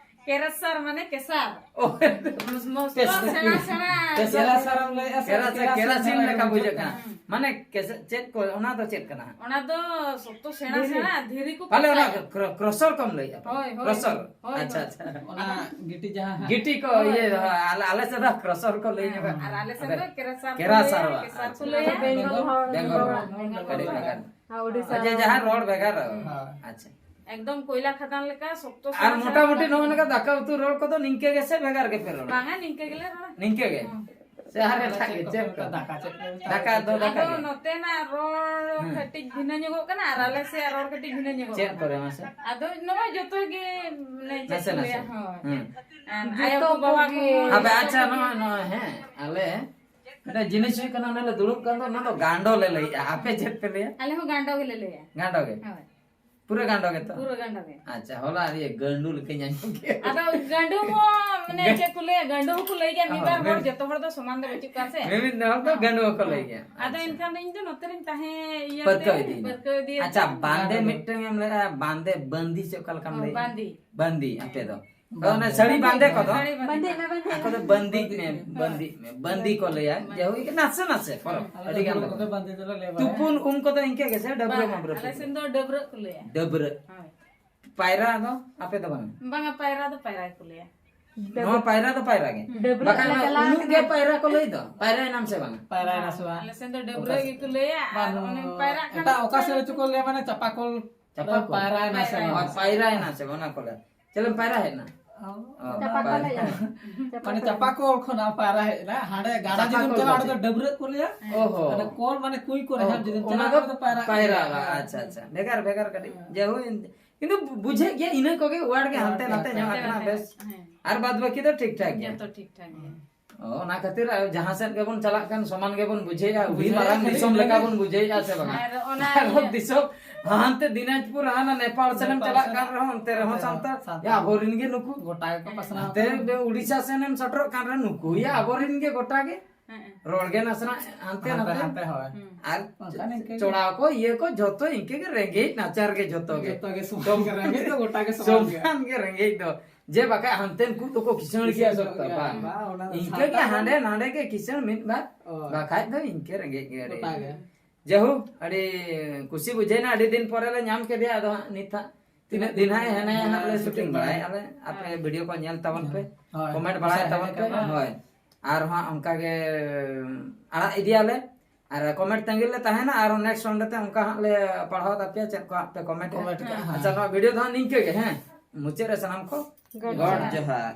ᱠᱮᱨᱟᱥᱟᱨ ᱢᱟᱱᱮ ᱠᱮᱥᱟᱨ᱾ ᱳ᱾ ᱢᱚᱥᱞᱟ ᱠᱮᱥᱟᱨ᱾ ᱥᱮᱬᱟ ᱥᱮᱬᱟ᱾ ᱠᱮᱥᱟᱨ᱾ ᱠᱮᱨᱟᱥᱟᱨ ᱮᱢ ᱞᱟᱹᱭᱮᱫᱼᱟ ᱥᱮ ᱠᱮᱨᱟᱥᱟᱨ, ᱠᱮᱨᱟᱥᱤᱱ ᱠᱮᱨᱟᱥᱤᱱ ᱞᱮᱠᱟ ᱞᱮᱠᱟ ᱵᱩᱡᱷᱟᱹᱜ ᱵᱩᱡᱷᱟᱹᱜ ᱠᱟᱱᱟ᱾ ᱠᱟᱱᱟ᱾ ᱦᱩᱸ᱾ ᱢᱟᱱᱮ ᱠᱮᱥ-, ᱪᱮᱫ ᱠᱚ, ᱚᱱᱟ ᱫᱚ ᱪᱮᱫ ᱠᱟᱱᱟ? ᱚᱱᱟ ᱫᱚ ᱥᱚᱠᱛᱚ ᱥᱮᱬᱟ ᱫᱷᱤᱨᱤ᱾ ᱥᱮᱬᱟ ᱫᱷᱤᱨᱤ ᱠᱚ ᱯᱟᱞᱮ ᱚᱱᱟ ᱠᱮᱥᱟᱨ᱾ ᱠᱨᱚ-, ᱠᱨᱚᱥᱚᱨ ᱠᱚᱢ ᱞᱟᱹᱭᱮᱫᱼᱟ? ᱦᱳᱭ, ᱦᱳᱭ, ᱠᱨᱚᱥᱚᱨ᱾ ᱦᱳᱭ, ᱟᱪᱪᱷᱟ, ᱦᱳᱭ᱾ ᱟᱪᱪᱷᱟ᱾ ᱚᱱᱟ ᱜᱤᱴᱤ ᱡᱟᱦᱟᱸ ᱦᱟᱸᱜ᱾ ᱜᱤᱴᱤ ᱠᱚ, ᱦᱳᱭ, ᱤᱭᱟᱹ, ᱦᱳᱭ᱾ ᱟᱞᱮ, ᱟᱞᱮ ᱥᱮᱫ ᱫᱚ ᱠᱨᱚᱥᱚᱨ ᱠᱚ ᱞᱟᱹᱭ ᱧᱚᱜᱟ᱾ ᱟᱨ ᱟᱞᱮ ᱥᱮᱫ ᱟᱫᱚ ᱫᱚ ᱠᱮᱨᱟᱥᱟᱨ ᱠᱚ ᱠᱮᱨᱟᱥᱟᱨ ᱞᱟᱹᱭᱟ, ᱵᱟᱝ? ᱠᱮᱥᱟᱨ ᱠᱚ ᱟᱪᱪᱷᱟ᱾ ᱞᱟᱹᱭᱟ, ᱵᱮᱝᱜᱚᱞ ᱵᱮᱝᱜᱚᱞ ᱦᱚᱲ, ᱵᱮᱝᱜᱚᱞ ᱵᱮᱝᱜᱚᱞ᱾ ᱦᱚᱲ᱾ ᱵᱮᱝᱜᱚᱞ᱾ ᱟᱹᱰᱤ ᱵᱷᱮᱜᱟᱨ᱾ ᱦᱮᱸ, ᱳᱰᱤᱥᱟ ᱟᱪᱪᱷᱟ, ᱫᱚ ᱡᱟᱦᱟᱸ ᱨᱚᱲ ᱵᱷᱮᱜᱟᱨ᱾ ᱦᱳᱭ᱾ ᱟᱪᱪᱷᱟ᱾ ᱮᱠᱫᱚᱢ ᱠᱚᱭᱞᱟ ᱠᱷᱟᱫᱟᱱ ᱞᱮᱠᱟ ᱥᱚᱠᱛᱚ ᱟᱨ ᱥᱮᱬᱟ ᱢᱚᱴᱟᱢᱩᱴᱤ ᱥᱮᱬᱟ ᱱᱚᱜᱼᱚ ᱱᱚᱝᱠᱟ ᱫᱟᱠᱟ ᱩᱛᱩ ᱨᱚᱲ ᱠᱚᱫᱚ ᱱᱤᱝᱠᱟᱹ ᱜᱮ ᱥᱮ ᱵᱷᱮᱜᱟᱨ ᱜᱮᱯᱮ ᱨᱚᱲᱟ? ᱵᱟᱝᱟ, ᱱᱤᱝᱠᱟᱹ ᱜᱮᱞᱮ ᱨᱚᱲᱟ᱾ ᱱᱤᱝᱠᱟᱹ ᱜᱮ? ᱦᱚᱸ᱾ ᱥᱮ ᱟᱨ ᱮᱴᱟᱜ ᱜᱮ? ᱪᱮᱫ ᱠᱚ? ᱫᱟᱠᱟ ᱪᱮᱫ ᱠᱚ ᱢᱮᱛᱟᱜᱼᱟ? ᱫᱟᱠᱟ ᱫᱚ ᱫᱟᱠᱟ ᱟᱫᱚ ᱜᱮ? ᱱᱚᱛᱮᱱᱟᱜ ᱨᱚᱲ ᱦᱮᱸ᱾ ᱠᱟᱹᱴᱤᱡ ᱵᱷᱤᱱᱟᱹ ᱧᱚᱜᱚᱜ ᱠᱟᱱᱟ ᱟᱨ ᱟᱞᱮ ᱥᱮᱭᱟᱜ ᱨᱚᱲ ᱠᱟᱹᱴᱤᱡ ᱵᱷᱤᱱᱟᱹ ᱧᱚᱜᱚᱜ ᱪᱮᱫ ᱠᱟᱱᱟ᱾ ᱠᱚᱨᱮ ᱢᱟᱥᱮ? ᱟᱫᱚ ᱱᱚᱜᱼᱚᱭ ᱡᱚᱛᱚ ᱜᱮ, ᱢᱟᱱᱮ, ᱪᱮᱫ ᱱᱟᱥᱮ ᱠᱚ ᱱᱟᱥᱮ᱾ ᱞᱟᱹᱭᱟ? ᱦᱳᱭ᱾ ᱦᱮᱸ᱾ ᱟᱨ ᱡᱚᱛᱚ ᱟᱭᱳ ᱠᱚ, ᱵᱟᱵᱟ ᱠᱚᱜᱮ᱾ ᱠᱚ᱾ ᱦᱟᱯᱮ, ᱟᱪᱪᱷᱟ, ᱱᱚᱜᱼᱚᱭ, ᱱᱚᱜᱼᱚᱭ, ᱦᱮᱸ, ᱟᱞᱮ ᱢᱤᱫᱴᱟᱝ ᱡᱤᱱᱤᱥ ᱦᱩᱭᱩᱜ ᱠᱟᱱᱟ, ᱚᱱᱮ ᱞᱮ ᱫᱩᱲᱩᱵ ᱠᱟᱱ ᱫᱚ, ᱚᱱᱟ ᱫᱚ ᱜᱟᱸᱰᱚ ᱞᱮ ᱞᱟᱹᱭᱮᱜᱼᱟ᱾ ᱟᱯᱮ ᱪᱮᱫ ᱯᱮ ᱞᱟᱹᱭᱟ? ᱟᱞᱮ ᱦᱚᱸ ᱜᱟᱸᱰᱚ ᱜᱮᱞᱮ ᱞᱟᱹᱭᱟ᱾ ᱜᱟᱸᱰᱚ ᱜᱮ? ᱦᱳᱭ᱾ ᱯᱩᱨᱟᱹ ᱜᱟᱸᱰᱚ ᱜᱮᱛᱚ? ᱯᱩᱨᱟᱹ ᱜᱟᱸᱰᱚ ᱜᱮ᱾ ᱟᱪᱪᱷᱟ, ᱦᱚᱞᱟ ᱤᱭᱟᱹ ᱜᱟᱹᱰᱩ ᱞᱮᱠᱟᱧ ᱟᱸᱡᱚᱢ ᱠᱮᱫ᱾ ᱟᱫᱚ ᱜᱟᱹᱰᱩ ᱦᱚᱸ, ᱢᱟᱱᱮ, ᱜᱟᱹ- ᱪᱮᱫ ᱠᱚ ᱞᱟᱹᱭᱟ, ᱜᱟᱹᱰᱩ ᱦᱚᱸᱠᱚ ᱞᱟᱹᱭ ᱜᱮᱭᱟ᱾ ᱢᱤᱫ ᱦᱚᱸ, ᱵᱟᱨ ᱦᱚᱲ, ᱜᱟᱹᱰᱩ᱾ ᱡᱚᱛᱚ ᱦᱚᱲ ᱫᱚ ᱥᱚᱢᱟᱱ ᱫᱚ ᱵᱟᱹᱪᱩᱜ ᱠᱚᱣᱟ ᱥᱮ᱾ ᱢᱤᱢᱤᱫ ᱦᱚᱲ ᱫᱚ ᱦᱚᱸ᱾ ᱜᱟᱹᱰᱩ ᱦᱚᱸᱠᱚ ᱞᱟᱹᱭ ᱦᱚᱸ᱾ ᱜᱮᱭᱟ᱾ ᱟᱫᱚ ᱟᱪᱪᱷᱟ᱾ ᱮᱱᱠᱷᱟᱱ ᱫᱚ ᱤᱧ ᱫᱚ ᱱᱚᱛᱮ ᱨᱤᱧ ᱛᱟᱦᱮᱸ ᱤᱭᱟᱹᱛᱮ ᱯᱟᱹᱨᱠᱟᱹᱣ ᱤᱫᱤᱭᱮᱱᱟ᱾ ᱯᱟᱹᱨᱠᱟᱹᱣ ᱤᱫᱤᱭᱮ ᱟᱪᱪᱷᱟ, ᱛᱮ᱾ ᱵᱟᱸᱫᱮ ᱢᱤᱫᱴᱟᱝ ᱮᱢ ᱞᱟᱹᱭᱟ, ᱵᱟᱸᱫᱮ ᱵᱟᱹᱱᱫᱤ ᱪᱮᱫ ᱚᱠᱟ ᱞᱮᱠᱟᱢ ᱦᱚᱸ, ᱞᱟᱹᱭᱟ? ᱵᱟᱸᱫᱤ᱾ ᱵᱟᱹᱱᱫᱤ, ᱟᱯᱮ ᱫᱚ? ᱚᱱᱟ ᱥᱟᱹᱲᱤ ᱵᱟᱸᱫᱮ ᱠᱚᱫᱚ ᱵᱟᱸᱫᱮ ᱢᱮ, ᱵᱟᱸᱫᱮ ᱟᱠᱚ ᱫᱚ ᱵᱟᱸᱫᱤ ᱢᱮ, ᱵᱟᱸᱫᱤ ᱢᱮ, ᱵᱟᱸᱫᱤ ᱠᱚ ᱞᱟᱹᱭᱟ᱾ ᱡᱮ ᱦᱩᱭ ᱠᱟᱱᱟ ᱱᱟᱥᱮ ᱱᱟᱥᱮ ᱯᱚᱨᱚᱵᱽ ᱟᱹᱰᱤ ᱜᱟᱱ ᱫᱚ᱾ ᱵᱟᱸᱫᱮ ᱫᱚᱞᱮ ᱞᱟᱹᱭ ᱵᱟᱲᱟᱭᱟ᱾ ᱛᱩᱯᱩᱱ ᱩᱢ ᱠᱚᱫᱚ ᱤᱱᱠᱟᱹ ᱜᱮ ᱥᱮ ᱰᱟᱹᱵᱽᱨᱟᱹ ᱢᱟᱹᱵᱽᱨᱟᱹ ᱠᱚ ᱟᱞᱮ ᱥᱮᱱ ᱫᱚ ᱰᱟᱹᱵᱽᱨᱟᱹᱜ ᱠᱚ ᱞᱟᱹᱭᱟ᱾ ᱰᱟᱹᱵᱽᱨᱟᱹ᱾ ᱦᱳᱭ᱾ ᱯᱟᱭᱨᱟ ᱫᱚ ᱟᱯᱮ ᱫᱚ ᱵᱟᱝ? ᱵᱟᱝᱟ, ᱯᱟᱭᱨᱟ ᱫᱚ ᱯᱟᱭᱨᱟ ᱜᱮᱠᱚ ᱞᱟᱹᱭᱟ᱾ ᱱᱚᱣᱟ ᱯᱟᱭᱨᱟ ᱫᱚ ᱯᱟᱭᱨᱟ ᱜᱮ᱾ ᱰᱟᱹᱵᱽᱨᱟᱹᱜ ᱵᱟᱠᱷᱟᱱ ᱞᱮ ᱚᱱᱟ ᱪᱟᱞᱟᱣ ᱩᱱᱩᱢ ᱜᱮ ᱠᱟᱱᱟ᱾ ᱯᱟᱭᱨᱟ ᱠᱚ ᱞᱟᱹᱭ ᱫᱚ᱾ ᱯᱟᱭᱨᱟᱭᱮᱱᱟᱢ ᱥᱮ ᱵᱟᱝ? ᱯᱟᱭᱨᱟᱭᱮᱱᱟ ᱥᱮ ᱵᱟᱝ? ᱟᱞᱮ ᱥᱮᱱ ᱫᱚ ᱰᱟᱹᱵᱽᱨᱟᱹᱜ ᱜᱮᱠᱚ ᱞᱟᱹᱭᱟ, ᱟᱨ ᱵᱟᱝ, ᱚᱱᱮ ᱯᱟᱭᱨᱟᱜ ᱠᱷᱟᱱ ᱮᱴᱟᱜ ᱫᱚ ᱚᱠᱟ ᱥᱮᱫ ᱨᱮᱪᱚ ᱠᱚ ᱞᱟᱹᱭᱟ, ᱢᱟᱱᱮ ᱪᱟᱯᱟ ᱠᱚᱞ᱾ ᱪᱟᱯᱟ ᱠᱚᱞ᱾ ᱯᱟᱭᱨᱟᱭᱮᱱᱟ ᱥᱮ ᱵᱟᱝ? ᱦᱳᱭ, ᱯᱟᱭᱨᱟᱭᱮᱱᱟ ᱥᱮ ᱵᱟᱝ, ᱚᱱᱟ ᱠᱚ ᱞᱟᱹᱭᱟ᱾ ᱪᱮᱞᱮᱢ ᱯᱟᱭᱨᱟ ᱦᱮᱡ ᱮᱱᱟ? ᱚ, ᱪᱟᱯᱟ ᱯᱟᱭᱨᱟ᱾ ᱠᱚᱞ ᱦᱮᱡ ᱮᱱᱟ᱾ ᱢᱟᱱᱮ ᱪᱟᱯᱟ ᱠᱚᱞ ᱠᱷᱚᱱ ᱟᱢ ᱯᱟᱭᱨᱟ ᱦᱮᱡ ᱮᱱᱟ, ᱦᱟᱸᱰᱮ ᱜᱟᱰᱟ ᱪᱟᱯᱟ ᱡᱩᱫᱤᱢ ᱠᱚᱞ ᱪᱟᱞᱟᱜᱼᱟ, ᱚᱸᱰᱮ ᱪᱮ? ᱫᱚ ᱰᱟᱹᱵᱽᱨᱟᱹᱜ ᱠᱚ ᱞᱟᱹᱭᱟ᱾ ᱚᱦᱚ᱾ ᱢᱟᱱᱮ ᱠᱚᱞ ᱢᱟᱱᱮ ᱠᱩᱸᱭ ᱠᱚᱨᱮ ᱚ, ᱦᱟᱸᱜ ᱡᱩᱫᱤᱢ ᱚᱱᱟ ᱪᱟᱞᱟᱜᱼᱟ, ᱫᱚ ᱚᱸᱰᱮ ᱫᱚ ᱯᱟᱭᱨᱟ ᱯᱟᱭᱨᱟ᱾ ᱦᱩᱭᱩᱜᱼᱟ᱾ ᱟᱪᱪᱷᱟ, ᱟᱪᱪᱷᱟ, ᱟᱪᱪᱷᱟ᱾ ᱵᱷᱮᱜᱟᱨ, ᱵᱷᱮᱜᱟᱨ ᱠᱟᱹᱴᱤᱡ᱾ ᱡᱮ ᱦᱳᱭ, ᱠᱤᱱᱛᱩ ᱵᱩᱡᱷᱟᱹᱜ ᱜᱮᱭᱟ, ᱤᱱᱟᱹ ᱠᱚᱜᱮ word ᱜᱮ ᱦᱟᱱᱛᱮ ᱱᱟᱛᱮ ᱧᱚᱜ ᱟᱠᱟᱱᱟ, ᱵᱮᱥ᱾ ᱦᱮᱸ᱾ ᱟᱨ ᱵᱟᱫ ᱵᱟᱹᱠᱤ ᱫᱚ ᱴᱷᱤᱠ ᱴᱷᱟᱠ ᱜᱮᱭᱟ᱾ ᱡᱚᱛᱚ ᱴᱷᱤᱠ ᱴᱷᱟᱠ ᱜᱮᱭᱟ᱾ ᱚ, ᱚᱱᱟ ᱠᱷᱟᱹᱛᱤᱨ ᱟᱨ ᱡᱟᱦᱟᱸ ᱥᱮᱫ ᱜᱮᱵᱚᱱ ᱪᱟᱞᱟᱜ ᱠᱟᱱ, ᱥᱚᱢᱟᱱ ᱜᱮᱵᱚᱱ ᱵᱩᱡᱷᱟᱹᱣᱮᱫᱼᱟ, ᱩᱰᱤ ᱵᱩᱡᱷᱟᱹᱣᱮᱫᱼᱟ, ᱢᱟᱨᱟᱝ ᱠᱷᱟᱹᱞᱤ ᱫᱤᱥᱚᱢ ᱤᱱᱟᱹ ᱞᱮᱠᱟ ᱜᱮ᱾ ᱵᱚᱱ ᱵᱩᱡᱷᱟᱹᱣᱮᱫᱼᱟ ᱥᱮ ᱵᱟᱝᱟ? ᱟᱨ ᱚᱱᱟ ᱟᱨᱦᱚᱸ ᱤᱭᱟᱹ ᱫᱤᱥᱚᱢ ᱦᱟᱱᱛᱮ ᱫᱤᱱᱟᱡᱽᱯᱩᱨ, ᱦᱟᱱᱟ ᱱᱮᱯᱟᱞ ᱥᱮᱱᱮᱢ ᱱᱮᱯᱟᱞ ᱪᱟᱞᱟᱜ ᱥᱮᱱ᱾ ᱠᱟᱱ ᱨᱮᱦᱚᱸ, ᱚᱱᱛᱮ ᱨᱮᱦᱚᱸ ᱥᱟᱱᱛᱟᱲ᱾ ᱥᱟᱱᱛᱟᱲ᱾ ᱭᱟ, ᱟᱵᱚᱨᱮᱱ ᱜᱮ ᱱᱩᱠᱩ᱾ ᱜᱚᱴᱟ ᱜᱮᱠᱚ ᱯᱟᱥᱱᱟᱣ ᱦᱟᱱᱛᱮ ᱩᱲᱤᱥᱥᱟ ᱥᱮᱱᱮᱢ ᱥᱮᱴᱮᱨᱚᱜ ᱠᱟᱱ ᱨᱮᱦᱚᱸ ᱱᱩᱠᱩ, ᱭᱟ, ᱟᱵᱚᱨᱮᱱ ᱜᱮ ᱜᱚᱴᱟ ᱜᱮ᱾ ᱦᱮᱸ᱾ ᱨᱚᱲ ᱜᱮ ᱱᱟᱥᱮᱱᱟᱜ ᱦᱟᱱᱛᱮ ᱦᱟᱱᱛᱮ ᱱᱟᱛᱮ᱾ ᱦᱟᱱᱛᱮ, ᱦᱳᱭ᱾ ᱦᱩᱸ᱾ ᱟᱨ ᱚᱱᱠᱟ ᱱᱤᱝᱠᱟᱹ ᱜᱮ᱾ ᱪᱚᱲᱟᱣ ᱠᱚ, ᱤᱭᱟᱹ ᱠᱚ, ᱡᱷᱚᱛᱚ ᱤᱱᱠᱟᱹ ᱜᱮ ᱨᱮᱸᱜᱮᱡ ᱱᱟᱪᱟᱨ ᱜᱮ ᱡᱷᱚᱛᱚ ᱜᱮ᱾ ᱡᱚᱛᱚ ᱜᱮ ᱥᱚᱢᱟᱱ ᱜᱮ, ᱨᱮᱸᱜᱮᱡ ᱫᱚ ᱜᱚᱴᱟ ᱜᱮ ᱥᱚᱢᱟᱱ ᱜᱮᱭᱟ᱾ ᱥᱚᱢᱟᱱ ᱜᱮ ᱨᱮᱸᱜᱮᱡ ᱫᱚ᱾ ᱡᱮ ᱵᱟᱠᱷᱟᱡ ᱦᱟᱱᱛᱮᱱ ᱠᱚ ᱫᱚᱠᱚ ᱠᱤᱥᱟᱹᱬ ᱜᱮᱭᱟ ᱠᱤᱥᱟᱹᱬ ᱥᱚᱠᱛᱚ, ᱜᱮᱭᱟ, ᱵᱟᱝ? ᱵᱟᱝ, ᱚᱱᱟ ᱫᱚ ᱤᱱᱠᱟᱹ ᱜᱮ ᱥᱟᱱᱛᱟᱲ ᱦᱟᱸᱰᱮ ᱫᱚ ᱱᱟᱰᱮ ᱜᱮ ᱠᱤᱥᱟᱹᱬ ᱢᱤᱫ ᱵᱟᱨ, ᱚ᱾ ᱵᱟᱠᱷᱟᱡ ᱫᱚ ᱤᱱᱠᱟᱹ ᱨᱮᱸᱜᱮᱡ ᱜᱮ ᱟᱹᱰᱤ᱾ ᱜᱚᱴᱟ ᱜᱮ᱾ ᱡᱟᱭᱦᱳᱠ, ᱟᱹᱰᱤ ᱠᱩᱥᱤ ᱵᱩᱡᱷᱟᱹᱣᱱᱟ, ᱟᱹᱰᱤ ᱫᱤᱱ ᱯᱚᱨᱮ ᱞᱮ ᱧᱟᱢ ᱠᱮᱫᱮᱭᱟ᱾ ᱟᱫᱚ ᱦᱟᱸᱜ ᱱᱤᱛ ᱦᱟᱸᱜ ᱛᱤᱱᱟᱹᱜ ᱫᱤᱱ ᱦᱟᱸᱜ ᱦᱮᱱᱟᱭᱟ ᱦᱟᱸᱜ ᱞᱮ ᱥᱩᱴᱤᱝ ᱵᱟᱲᱟᱭᱟ ᱟᱞᱮ᱾ ᱟᱯᱮ ᱵᱷᱤᱰᱤᱭᱳ ᱠᱚ ᱧᱮᱞ ᱛᱟᱵᱚᱱ ᱯᱮ, ᱦᱳᱭ᱾ ᱠᱚᱢᱮᱱᱴ ᱵᱟᱲᱟᱭ ᱦᱳᱭ᱾ ᱛᱟᱵᱚᱱ ᱯᱮ᱾ ᱦᱳᱭ, ᱟᱨ ᱦᱟᱸᱜ ᱚᱱᱠᱟ ᱜᱮ ᱟᱲᱟᱜ ᱤᱫᱤᱭᱟᱞᱮ, ᱟᱨ ᱠᱚᱢᱮᱱᱴ ᱛᱟᱺᱜᱤ ᱨᱮᱞᱮ ᱛᱟᱦᱮᱱᱟ᱾ ᱟᱨ ᱱᱮᱠᱥᱴ ᱚᱸᱰᱮ ᱛᱮ ᱚᱱᱠᱟ ᱦᱟᱸᱜ ᱞᱮ ᱯᱟᱲᱦᱟᱣ ᱛᱟᱯᱮᱭᱟ ᱪᱮᱫ ᱠᱚ ᱦᱟᱸᱜ ᱯᱮ ᱠᱚᱢᱮᱱᱴ᱾ ᱠᱚᱢᱮᱱᱴ ᱠᱟᱜᱼᱟ, ᱦᱮᱸ᱾ ᱟᱪᱪᱷᱟ, ᱱᱚᱣᱟ ᱵᱷᱤᱰᱤᱭᱳ ᱫᱚ ᱦᱟᱸᱜ ᱱᱤᱝᱠᱟᱹ ᱜᱮ, ᱦᱮᱸ, ᱢᱩᱪᱟᱹᱫ ᱨᱮ ᱥᱟᱱᱟᱢ ᱠᱚ ᱜᱚᱰ ᱜᱚᱰ ᱡᱚᱦᱟᱨ᱾ ᱡᱚᱦᱟᱨ᱾